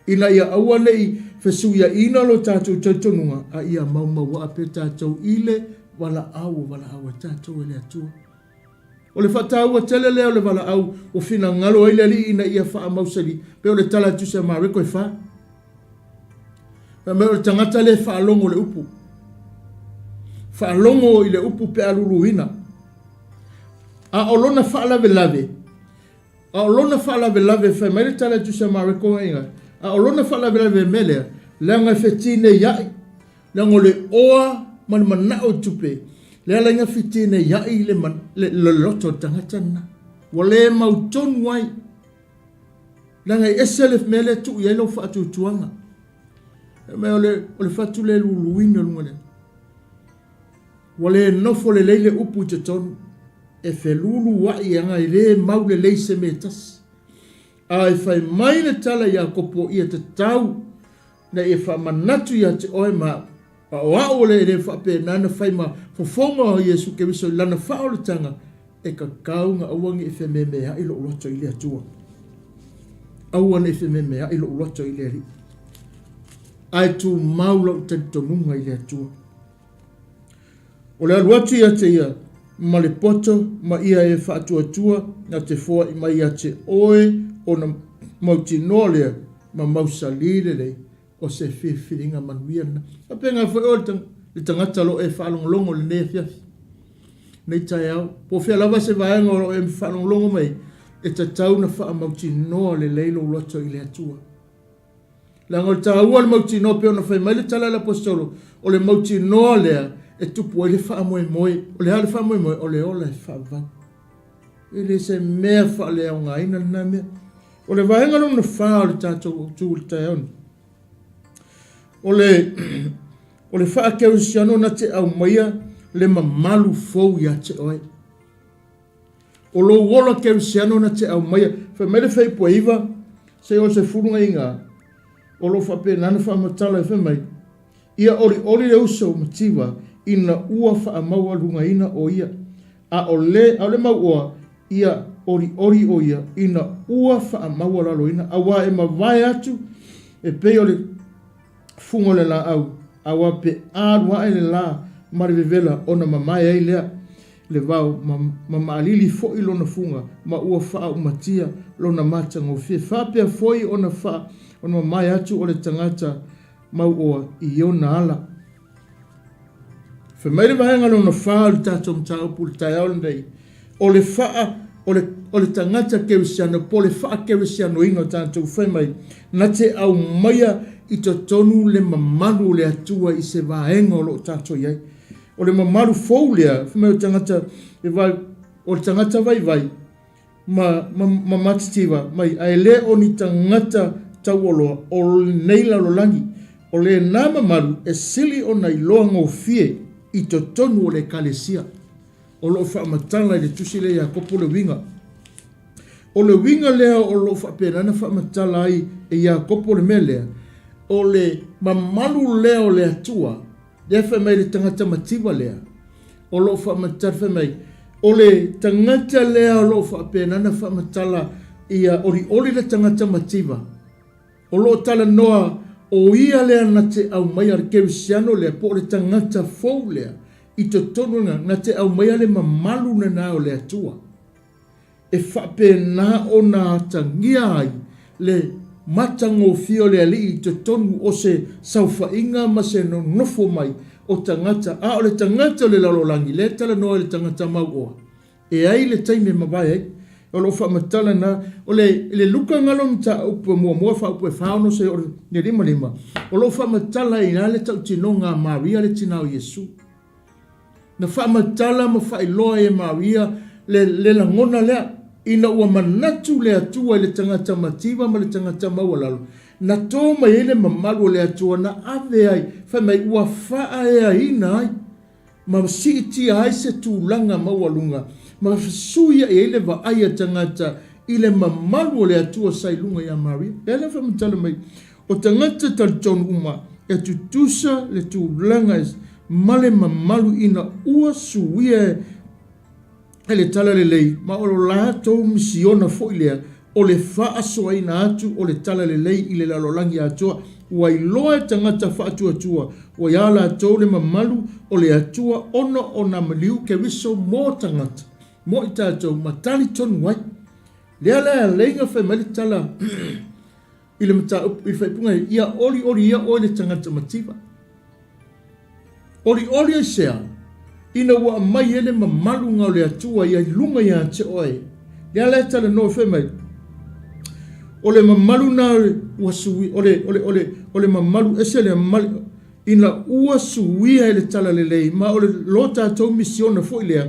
Ina ia aua ne i fesuiaina lo tatou talitonuga, a ia maumauaa pea tatou i le valaau ua valaau ai tatou e le Atua. O le faataua tele lea o le valaau ua finagalo ai le Alii ina ia faamausali, pei o le tala e tusa ia Mareko e fa. Fai mai o le tagata lea e faalogo i le upu. Faalogo i le upu pe a luluina. A o lona faalavelave, A o lona faalavelave, fai mai le tala e tusa ma Mareko e iga, a o lona faalavelave i le mea lea, leaga e fetineia'i, leaga o le oa ma le mana'o i tupe, le ala iga fetineia'i le, le, le loto o le tagata lena. Ua le mautonu ai, leaga e ese le mea lea e tuu i ai lau faatuatuaga. Fai mai o le, o le fatu le luluina luga lea. Ua le nofo lelei le upu i totonu, e felulua'i aga e le mau lelei se mea e tasi. A e fai mai le tala i Iakopo ia tatau na ia faamanatu ia te oe ma a'u, a o a'u o le e le faapena na fai ma fofoga o Iesu Keriso i lana faaolataga, e kakau na aua ne i fememea'i lo'u loto i le Atua. Aua ne i fememea'i lo'u loto i le Alii. Ae tumau la'u talitonuga i le Atua. O le alu atu ia te ia ma le poto ma ia e faatuatua na te foai mai ia te oe ona mautinoa lea ma mausali lelei o se filifiliga manuia lena. Faapena foi oe le tagata o lo o e faalogologo i lenei afiafi, lenei taeao, po o fea lava se vaega o lo o e faalogologo mai, e tatau ona faamautinoa lelei lou loto i le Atua. Leaga o le taua o le mautinoa, pei ona fai mai le tala a le Aposetolo, o le mautinoa lea e tupu ai le faamoemoe. O le a le faamoemoe? O le ola e faavavau. E le se mea faaleaogaina lena mea. O le vaega lona fa o le tatou autu i le taeao nei, o le, o le faakerisiano na te aumaia le mamalu fou ia te oe. O lou ola kerisiano na te aumaia. Fai mai le fuaiupu e 9 seia oo i le 10 na iga, o lo o faapena ona faamatala ai, fai mai, Ia olioli le uso mativa ina ua faamaualugaina o ia, a o le, a o le mauoa, ia olioli o ia ina ua faamaualaloina, auā e mavae atu e pei o le fuga o le laau, auā pe alu ae le la ma le vevela ona mamae ai lea le vao, ma, ma maalili foi lona fuga, ma ua faaumatia lona matagofie. Faapea foi ona faa, ona mamae atu o le tagata mauoa i ona ala. Fai mai le vaega lona fa o le tatou mataupu i le taeao lenei, o le faa, o le, o le tagata kerisiano, po o le faakerisianoina o tatou, fai mai, na te aumaia i totonu le mamalu o le Atua i se vaega o lo o tatou i ai. O le mamalu fou lea, fai mai o le tagata, e vai, o le tagata vaivai, ma, ma, ma matitiva mai, ae le o ni tagata tauoloa o lenei lalolagi. O lena mamalu e sili ona iloa gofie i totonu o le Ekalesia. O lo o faamatala i le tusi lea Iakopo le uiga. O le uiga lea o lo o faapena ona faamatala ai e Iakopo le mea lea, o le mamalu lea o le Atua, lea fai mai le tagata mativa lea, o lo o faamatala, fai mai, o le tagata lea o lo o faapena ona faamatala Ia olioli le tagata mativa, o lo o talanoa o ia lea na te aumaia le kerisiano lea po o le tagata fou lea i totonu na, na te aumaia le mamalu lena o le Atua. E faapena ona atagia ai le matagofie o le Alii i totonu o se saofaiga ma se nonofo mai o tagata, a o le tagata o le lalolagi lea e talanoa i le tagata mauoa, E ai le taimi e mavae ai. O lou faamatala lena, o le, le Luka galo mataupu e muamua faaupu e 4 6 le 5 5, o lou faamatala ai ina le tautinoga a Maria le tina o Iesu. Na faamatala ma faailoa ai e Maria le, le lagona lea, ina ua manatu le Atua i le tagata mativa ma le tagata maualalo, na to mai ai le mamalu o le Atua na ave ai, fai mai ua faaeaina ai ma siitia ai se tulaga maualuga ma fesuiai ai le vaai a tagata i le mamalu o le Atua sa i luga ia Maria. Lea la faamatala mai, o tagata talitonu uma e tutusa le tulaga ma le mamalu ina ua suia e le Talalelei, ma o lo latou misiona foi lea o le faasoaina atu o le Talalelei i le lalolagi atoa. Ua iloa e tagata faatuatua ua iā latou le mamalu o le Atua ona o nā maliu Keriso mo tagata, mo i tatou, ma talitonu ai. Lea la e aleiga fai mai le tala i le mataupu i le faaipuga, ia olioli ia oe le tagata mativa. Olioli aisea? Ina ua aumai ai le mamaluga o le Atua ia i luga ia te oe. Lea la e talanoa fai mai, o le mamalu na ua sui, o le, o le, o le, o le mamalu ese le mamalu, ina ua suia e le Talalelei, ma o le lo tatou misiona foi lea,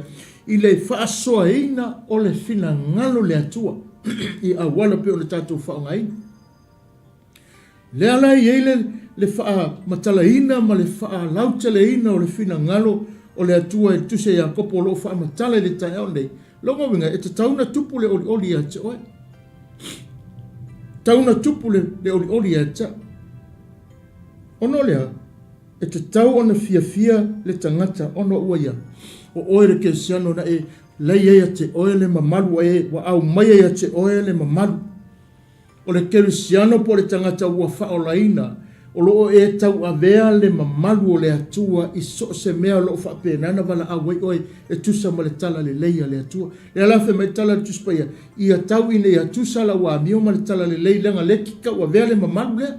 i le faasoaina o le finagalo o le Atua, i auala pei ona tatou faaaogaina. Lea la e i ai le, le faamatalaina ma le faalauteleina o le finagalo o le Atua e le Tusi a Iakopo o lo o faamatala i le taeao nei. Lona uiga, e tatau ona tupu le olioli ia te oe. Tatau ona tupu le, le olioli ia te au. Ona o le a? E tatau ona fiafia le tagata ona ua ia. O oe le kerisiano na e lei ai ia te oe le mamalu, ua e, ua aumaia ia te oe le mamalu. O le kerisiano po o le tagata ua faaolaina, o lo o e tauavea le mamalu o le Atua i so o se mea o lo o faapena ona valaau ai oe e tusa ma le talalelei a le Atua. Lea la fai mai le tala a le Tusi Paia, Ia tau ina ia tusa lau amio ma le talalelei leaga lea e te tauavea le mamalu lea.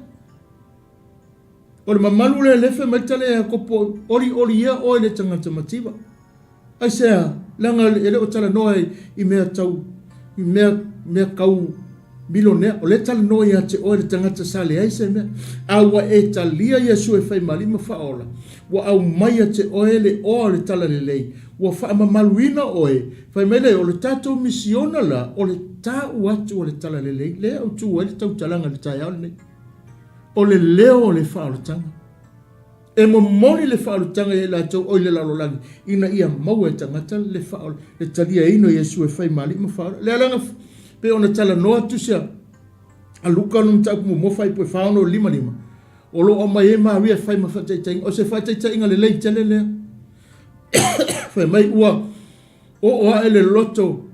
O le mamalu lea lea fai mai le tala ia Iakopo, Olioli ia oe le tagata mativa. Aisea? Leaga e le o talanoa i mea tau, i mea, mea kau milionea. O lea e talanoa ia te oe le tagata sa leai se mea. A ua e talia Iesu e fai ma Alii ma Faaola, ua aumai ia te oe le oa o le Talalelei, ua faamamaluina oe. Fai mai lea, o le tatou misiona la, o le tau atu o le Talalelei, lea e autu ai le tautalaga i le taeao lenei. O le leo o le faaolataga. E momoli le faaolataga ia i latou o i le lalolagi, ina ia maua e tagata le faaola, le taliaina o Iesu e fai ma Alii ma Faaola. Le alaga pei ona talanoa atu se a Luka no mataupu muamua faaipu e 4:55, o lo o aumai ai Maria e fai ma faataitaiga. O se faataitaiga lelei tele lea. Fai mai ua oo ae le loto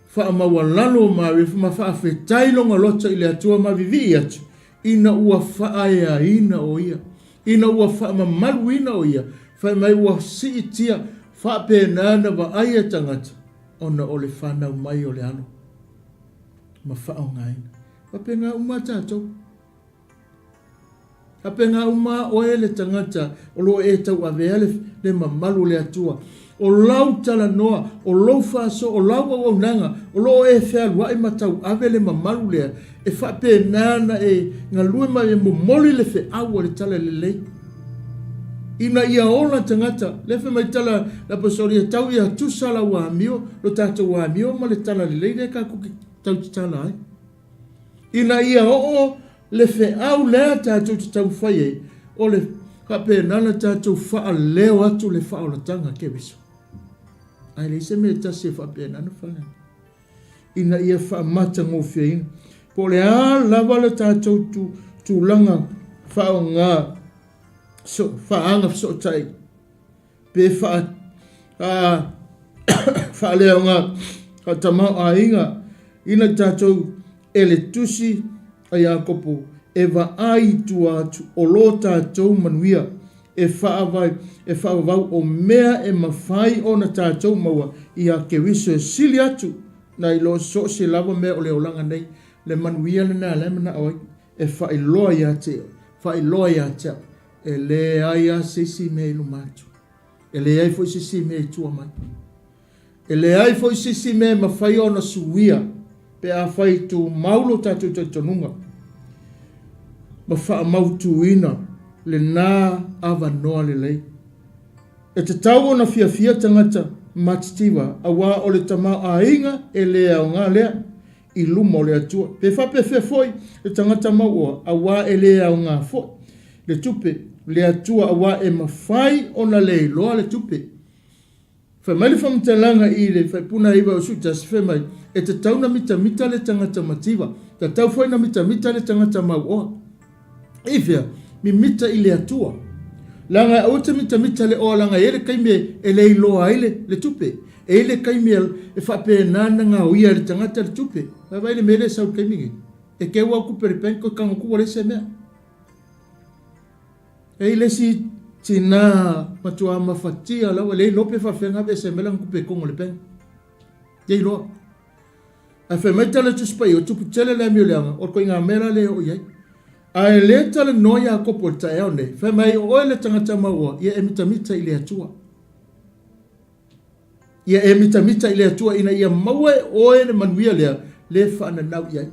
faamaualalo o Maria ma faafetai lona loto i le Atua ma vivii atu ina ua faaeaina o ia, ina ua faamamaluina o ia, fai mai ua siitia faapena na vaai e tagata ona o le fanau mai o le alo ma faaaogaina. Faapena uma a tatou. Faapena uma a oe le tagata o lo o e tauavea le, le mamalu o le Atua. O lau talanoa, o lou faasoa, o lau auaunaga, o lo o e fealuai ma tauave le mamalu lea, e faapena ona e galue ma e momoli le feau a le Talalelei. Ina ia ola tagata, lea fai mai tala le Aposetoli, e tau ia tusa lau amio, lo tatou amio ma le Talalelei lea tatou te tau tatala ai. Ina ia oo le feau lea tatou te taumafai ai, o le faapena ona tatou faaleo atu le faaolataga Keriso. Ae leai se mea e tasi e faapena ona fai ina ia faamatagofieina. Po o le a lava le tatou tulaga faaaoga so, faaaga fesootai pe faa, faaleaoga faatamaoaiga. Ina i tatou e le tusi a Iakopo e vaai i tua atu o lo tatou manuia e faavae e faavavau o mea e mafai ona tatou maua ia Keriso e sili atu nai lo so o se lava mea o le olaga nei. Le manuia lena la e manao ai e faailoa ia te faailoa ia te au e leai lava se isi mea i luma atu. E leai foi se isi mea i tua mai. E leai foi se isi mea e mafai ona suia pe afai e tumau lo tatou talitonuga ma faamautuina lena avanoa lelei. E tatau ona fiafia tagata matitiva aua o le tamaoaiga e le aoga lea i luma o le Atua. Pe faapefea foi le tagata mauoa aua e le aoga foi le tupe le Atua aua e mafai ona le iloa le tupe. Fai mai le faamatalaga i le faipuna 9 o 11, fai mai, E tatau na mitamita le tagata mativa, tatau foi na mitamita le tagata mauoa. I fea? Mimita i le Atua. Leaga aua te mitamita le oa leaga e i ai le taimi e le iloa ai le, le tupe. E i ai le taimi e faapena na gaoia e le tagata le tupe. Vaai le mea lea e sau i le taimi nei. E keu au tupe i le bank koe tago atu ua leai se mea. E i ai le isi tina matua mafatia lava, le iloa pe faafefea ona aveese mai lana tupe i totonu o le bank. Le iloa. Ae fai mai tala Tusi Paia, o tupu tele le amio leaga, o le koiga mea la lea e oo i ai. Ae le talanoa Iakopo i le taeao nei, fai mai, o oe le tagata mauoa, ia e mitamita i le Atua. Ia e mitamita i le Atua ina ia maua e oe le manuia lea, le faananau i ai.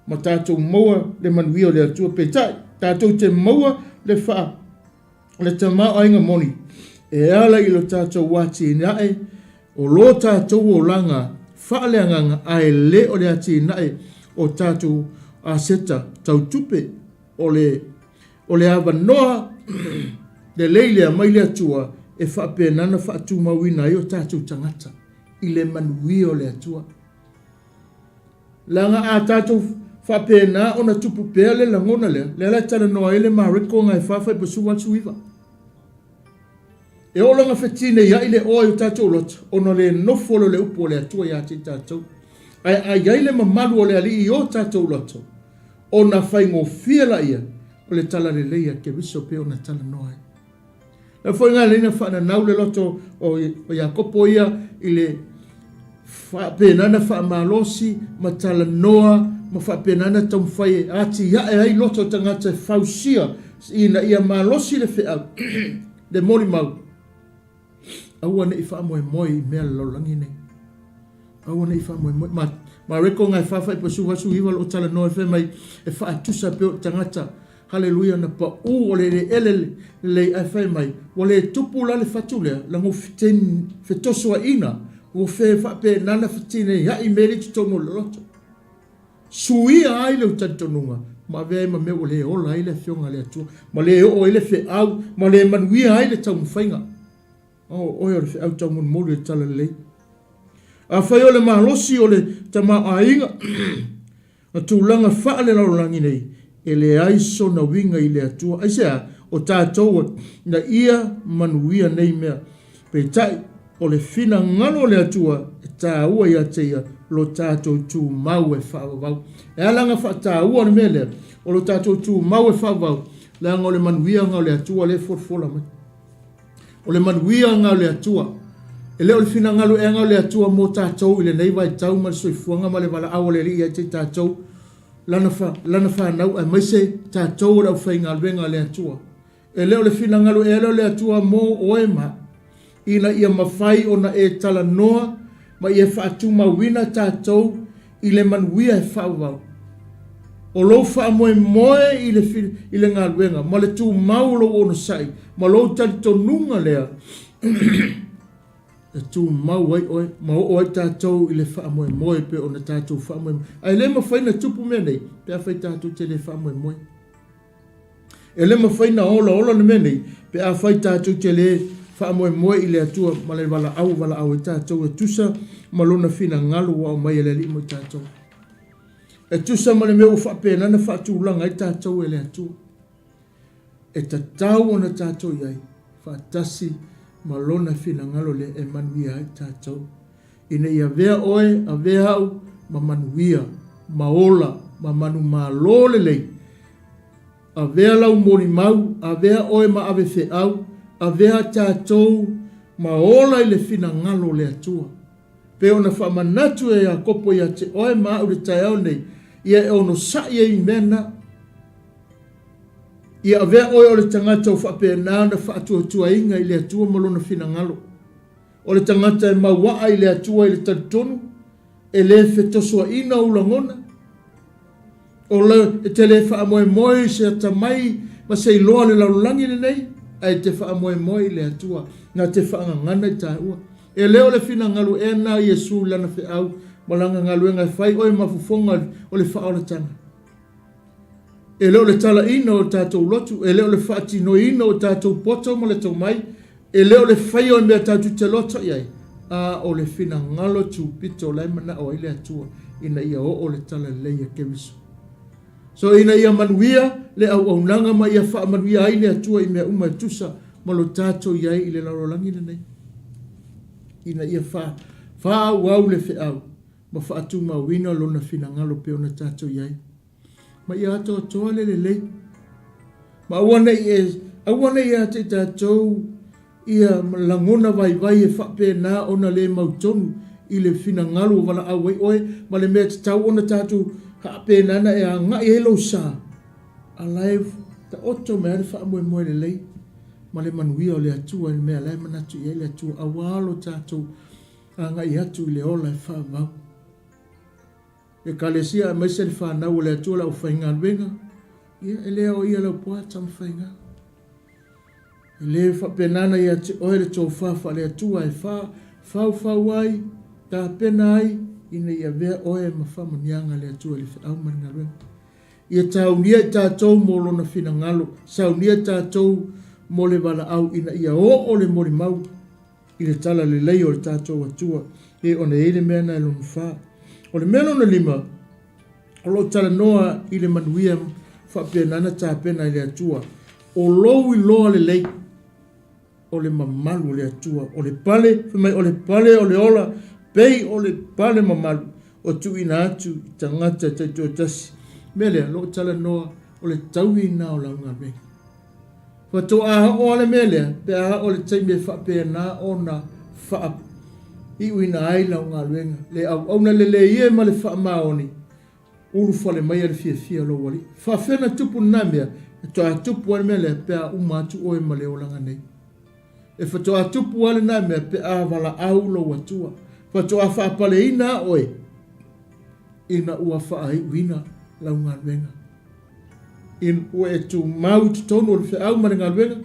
Ma tatou maua le manuia o le Atua. Peitai, tatou te maua le faa, le tamaoaiga moni e ala i lo tatou atinae o lo tatou olaga faaleagaga ae le o le atinae o tatou aseta tau tupe. O le O le avanoa lelei lea mai le Atua e faapena ona faatumauina ai o tatou tagata i le manuia o le Atua. Leaga a tatou faapena ona tupu pea le lagona lea, lea la e talanoa ai le Mareko ga e 4 fuaiupu 18. E oo lana fetineiai le oa i o tatou loto, ona le nofo lea o le upu o le Atua ia te i tatou. Ae a i ai le mamalu o le Alii i o tatou loto, ona faigofie laia o le talalelei a Keriso pei ona talanoa ai. Le foi ngā leina whaananau le loto o Iakopo ia i le faapena na faamalosi ma talanoa ma faapena na taumafai e atiae ai loto o tagata e fausia ina ia malosi le feau le molimau. Aua ne i faamoemoe i mea le lalolagi nei. Aua ne i faamoemoe. Ma, Mareko ngai whawhai pa su asu iwa lo talanoa e fai mai e faatusa pe o tagata. Haleluia na pa u o le le ele lelei ae fai mai ua le tupu la le fatu lea lago feten fetosoaina ua fe faapena na fetineiai mea le i totonu o le loto. Suia ai lou talitonuga ma avea ai ma mea ua le ola ai le Afioga a le Atua ma le oo ai le feau ma le manuia ai le taumafaiga. O oe o le feau taumolimoli o le talalelei. Afai o le malosi o le tamaoaiga ma tulaga faalelalolagi nei, e leai sona uiga i le Atua. Aisea? O tatou na ia manuia nei mea. Peitai, o le finagalo o le Atua e taua ia te ia lo tatou tumau e faavavau. E ala ona faataua le mea lea, o lo tatou tumau e faavavau, leaga o le manuia o le Atua lea e folafola mai. O le manuia na o le Atua. E le o le finagalo ea na o le Atua mo tatou i lenei vaitau ma le soifuaga ma le valaau a le Alii ia te i tatou, Lana, Lana fanau, aemaise tatou o le aufaigaluega a le Atua. E le o le finagalo ea lea o le Atua mo oe ma ina ia mafai ona e talanoa ma ia faatumauina tatou i le manuia e faavavau. O lou faamoemoe i le, i le galuega ma le tumau o lou onosai ma lou talitonuga lea e tumau ai oe ma oo ai tatou i le faamoemoe pei ona tatou faamoemoe. Ae le mafai ona tupu mea nei pe afai tatou te le faamoemoe. E le mafai na olaola le mea nei pe afai tatou te le faamoemoe i le Atua ma le valaau ua valaau ai tatou e tusa ma lona finagalo ua aumai e le Alii mo i tatou. E tusa ma le mea ua faapena ona faatulaga ai tatou e le Atua. E tatau ona tatou i ai faatasi ma lona finagalo lea e manuia ai tatou. Ina ia avea oe, avea au ma manuia, ma ola, ma manumalo lelei. Avea lau molimau, avea oe ma ave feau, avea tatou ma ola i le finagalo o le Atua. Pei ona faamanatu e Iakopo ia te oe ma au i le taeao nei, ia e onosai ai i mea na. Ia avea oe o le tagata ua faapena ona faatuatuaina i le Atua ma Lona finagalo. O le tagata e mauaa i le Atua i le talitonu, e le fetosoaina ou lagona, o le, e te le faamoemoe i se atamai ma se iloa o le lalolagi lenei, ae e te faamoemoe i le Atua, na te faagagana i taua. E le o le finagalo ea na o Iesu i lana feau ma lana galuega e fai oe ma fofoga o le faaolataga? E le o le talaina o tatou lotu, e le o le faatinoina o tatou poto ma le tomai, e le o le faia o mea tatou te loto i ai, a o le finagalo tupito la e manao ai le Atua ina ia oo le talalelei a Keriso. So ina ia manuia le auaunaga ma ia faamanuia ai le Atua i mea uma e tusa ma lo tatou i ai i le lalolagi lenei. Ina ia fa, faaauau le feau ma faatumauina lona finagalo pei ona tatou i ai. Ma ia atoatoa le lelei. Ma aua ne i e, aua ne i ia te i tatou ia lagona vaivai e faapena ona le mautonu i le finagalo ua valaau ai oe ma le mea tatau ona tatou faapena ona e agai ai lou sa, a la e taoto mai lava le faamoemoe lelei ma le manuia o le Atua i le mea la e manatu i ai le Atua aua lo tatou agai atu i le ola e faavavau. Ekalesia aemaise le fanau o le Atua le aufaigaluega, ia e le aoaia lau poa Tamafaiga. E le faapena ona ia te oe le tofa faale-Atua e fa, faufau ai, tapena ai, ina ia avea oe ma faamanuiaga a le Atua i le feau ma le galuega. Ia taunia i tatou mo Lona finagalo, saunia i tatou mo le valaau ina ia oo le molimau i le talalelei o le tatou Atua, e ona e i ai le mea lena e lona fa. O le mea lona lima, o lo o talanoa i le manuia faapena na tapena e le Atua. O lou iloa lelei o le mamalu o le Atua, o le pale, fai mai o le pale o le ola, pei o le pale mamalu o tuuina atu i tagata taitoatasi. O le mea lea, o lo o talanoa o le tauina o lau galuega. Faatoa oo lava le mea lea pe a oo le taimi e faapena ona faaiuina ai lau galuega. Le auauna lelei e ma le faamaoni, ulufale maia le fiafia o lou Alii. Faafefea ona tupu lena mea? Faatoa tupu lava le mea lea pe a uma atu oe ma le olaga nei. E faatoa tupu lava lena mea pe a valaau lou Atua. Faatoa faapaleina oe ina ua faaiuina lau galuega. Ina ua e tumau i totonu o le feau ma le galuega,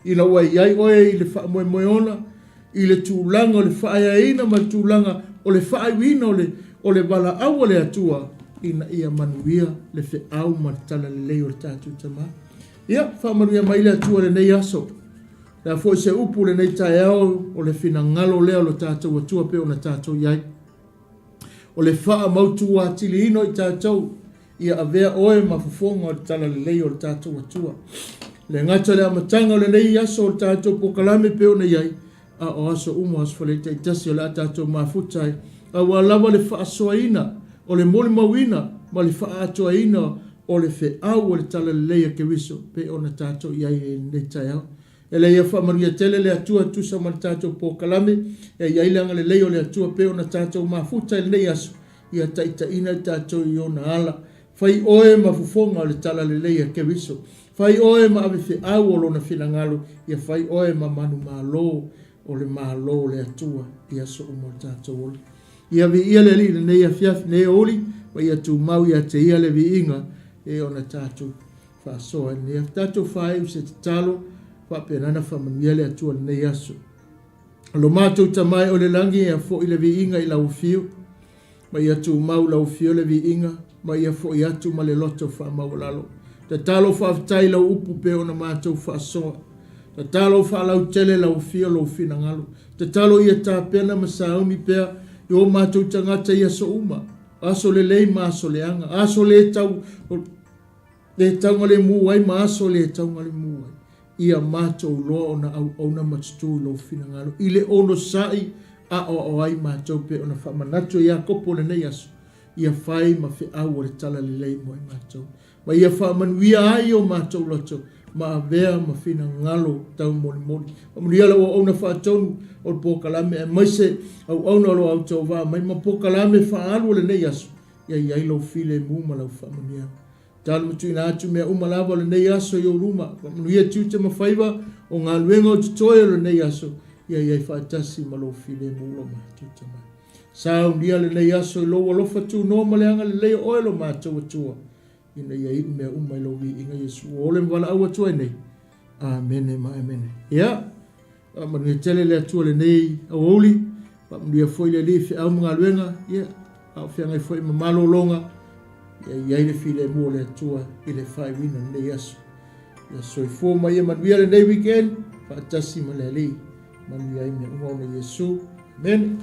ina ua i ai oe i le faamoemoe ola, i le tulaga o le faaeaina ma le tulaga o le faaiuina o le, o le valaau a le Atua, ina ia manuia le feau ma le talalelei o le tatou Tama. Ia, faamanuia mai le Atua i lenei aso. Le a foi se upu i lenei taeao, o le finagalo lea o lo tatou Atua pei ona tatou i ai. O le faamautu atiliina o i tatou, ia avea oe ma fofoga o le talalelei o le tatou Atua. Le gata i le amataga o lenei aso o le tatou polokalame pei ona i ai, a o aso uma o Aso Faraile taitasi o le a tatou mafuta ai, aua lava le faasoaina o le molimauina ma le faaatoaina o le feau o le talalelei a Keriso pei ona tatou i ai i lenei taeao. E le ia faamanuia tele le Atua e tusa ma le tatou polokalame, e i ai le agalelei o le Atua pei ona tatou mafuta i lenei aso, ia taitaiina i tatou i ona ala. Fai oe ma fofoga o le talalelei a Keriso. Fai oe ma avefeau o Lona finagalo, ia fai oe ma manumalo o le Malo o le Atua i aso uma o le tatou ola. Ia viia le Alii i lenei afiafi, lenei aoauli, ma ia tumau ia te Ia le viiga e ona tatou faasoa i lenei aso. Tatou faaiu i se tatalo, faapena ona faamanuia le Atua i lenei aso. Lo matou Tama e o le lagi, ia foi le viiga i lau afio, ma ia tumau lau afio le viiga, ma ia foi atu ma le loto faamaualalo. Tatalo faafetai i lau upu pe ona matou faasoa. Tatalo faalautele lau afio lou finagalo. Tatalo ia tapena ma sauni pea i o matou tagata i aso uma, aso lelei ma aso leaga, aso le tau le taugalemu ai ma aso le taugalemu ai. Ia matou loa ona auauna ma tutū i lou finagalo, i le onosai aoao ai matou pei ona faamanatu e Iakopo i lenei aso. Ia fai ma feau o le talalelei mo i matou. Ma ia faamanuia ai o matou loto ma avea ma finagalo taumolimoli. Faamanuia lau auauna faatonu o le polokalame aemaise auauna o lo o autauvaa mai ma polokalame faaalu o lenei aso, ia i ai lou filemu ma lau faamanuiaga. Tatalo ma tuuina atu mea uma lava o lenei aso i ou luma. Faamanuia tiute ma faiva o galuega o totoe o lenei aso, ia i ai faatasi ma lou filemu lo matou Tama. Saunia lenei aso i lou alofa tunoa ma le agalelei o oe lo matou Atua, ina ia iu mea uma i lou viiga Iesu ua ole ma valaau atu ai nei. Amene ma amene. Ia, faamanuia tele le Atua i lenei aoauli, faamanuia foi le Alii i feau ma galuega, ia, a o feagai foi ma malologa, ia i ai le filemu o le Atua i le faaiuina o lenei aso. Ia soifua ma ia manuia lenei weekend, faatasi ma le Alii, manuia ai mea uma ona Iesu. Amene.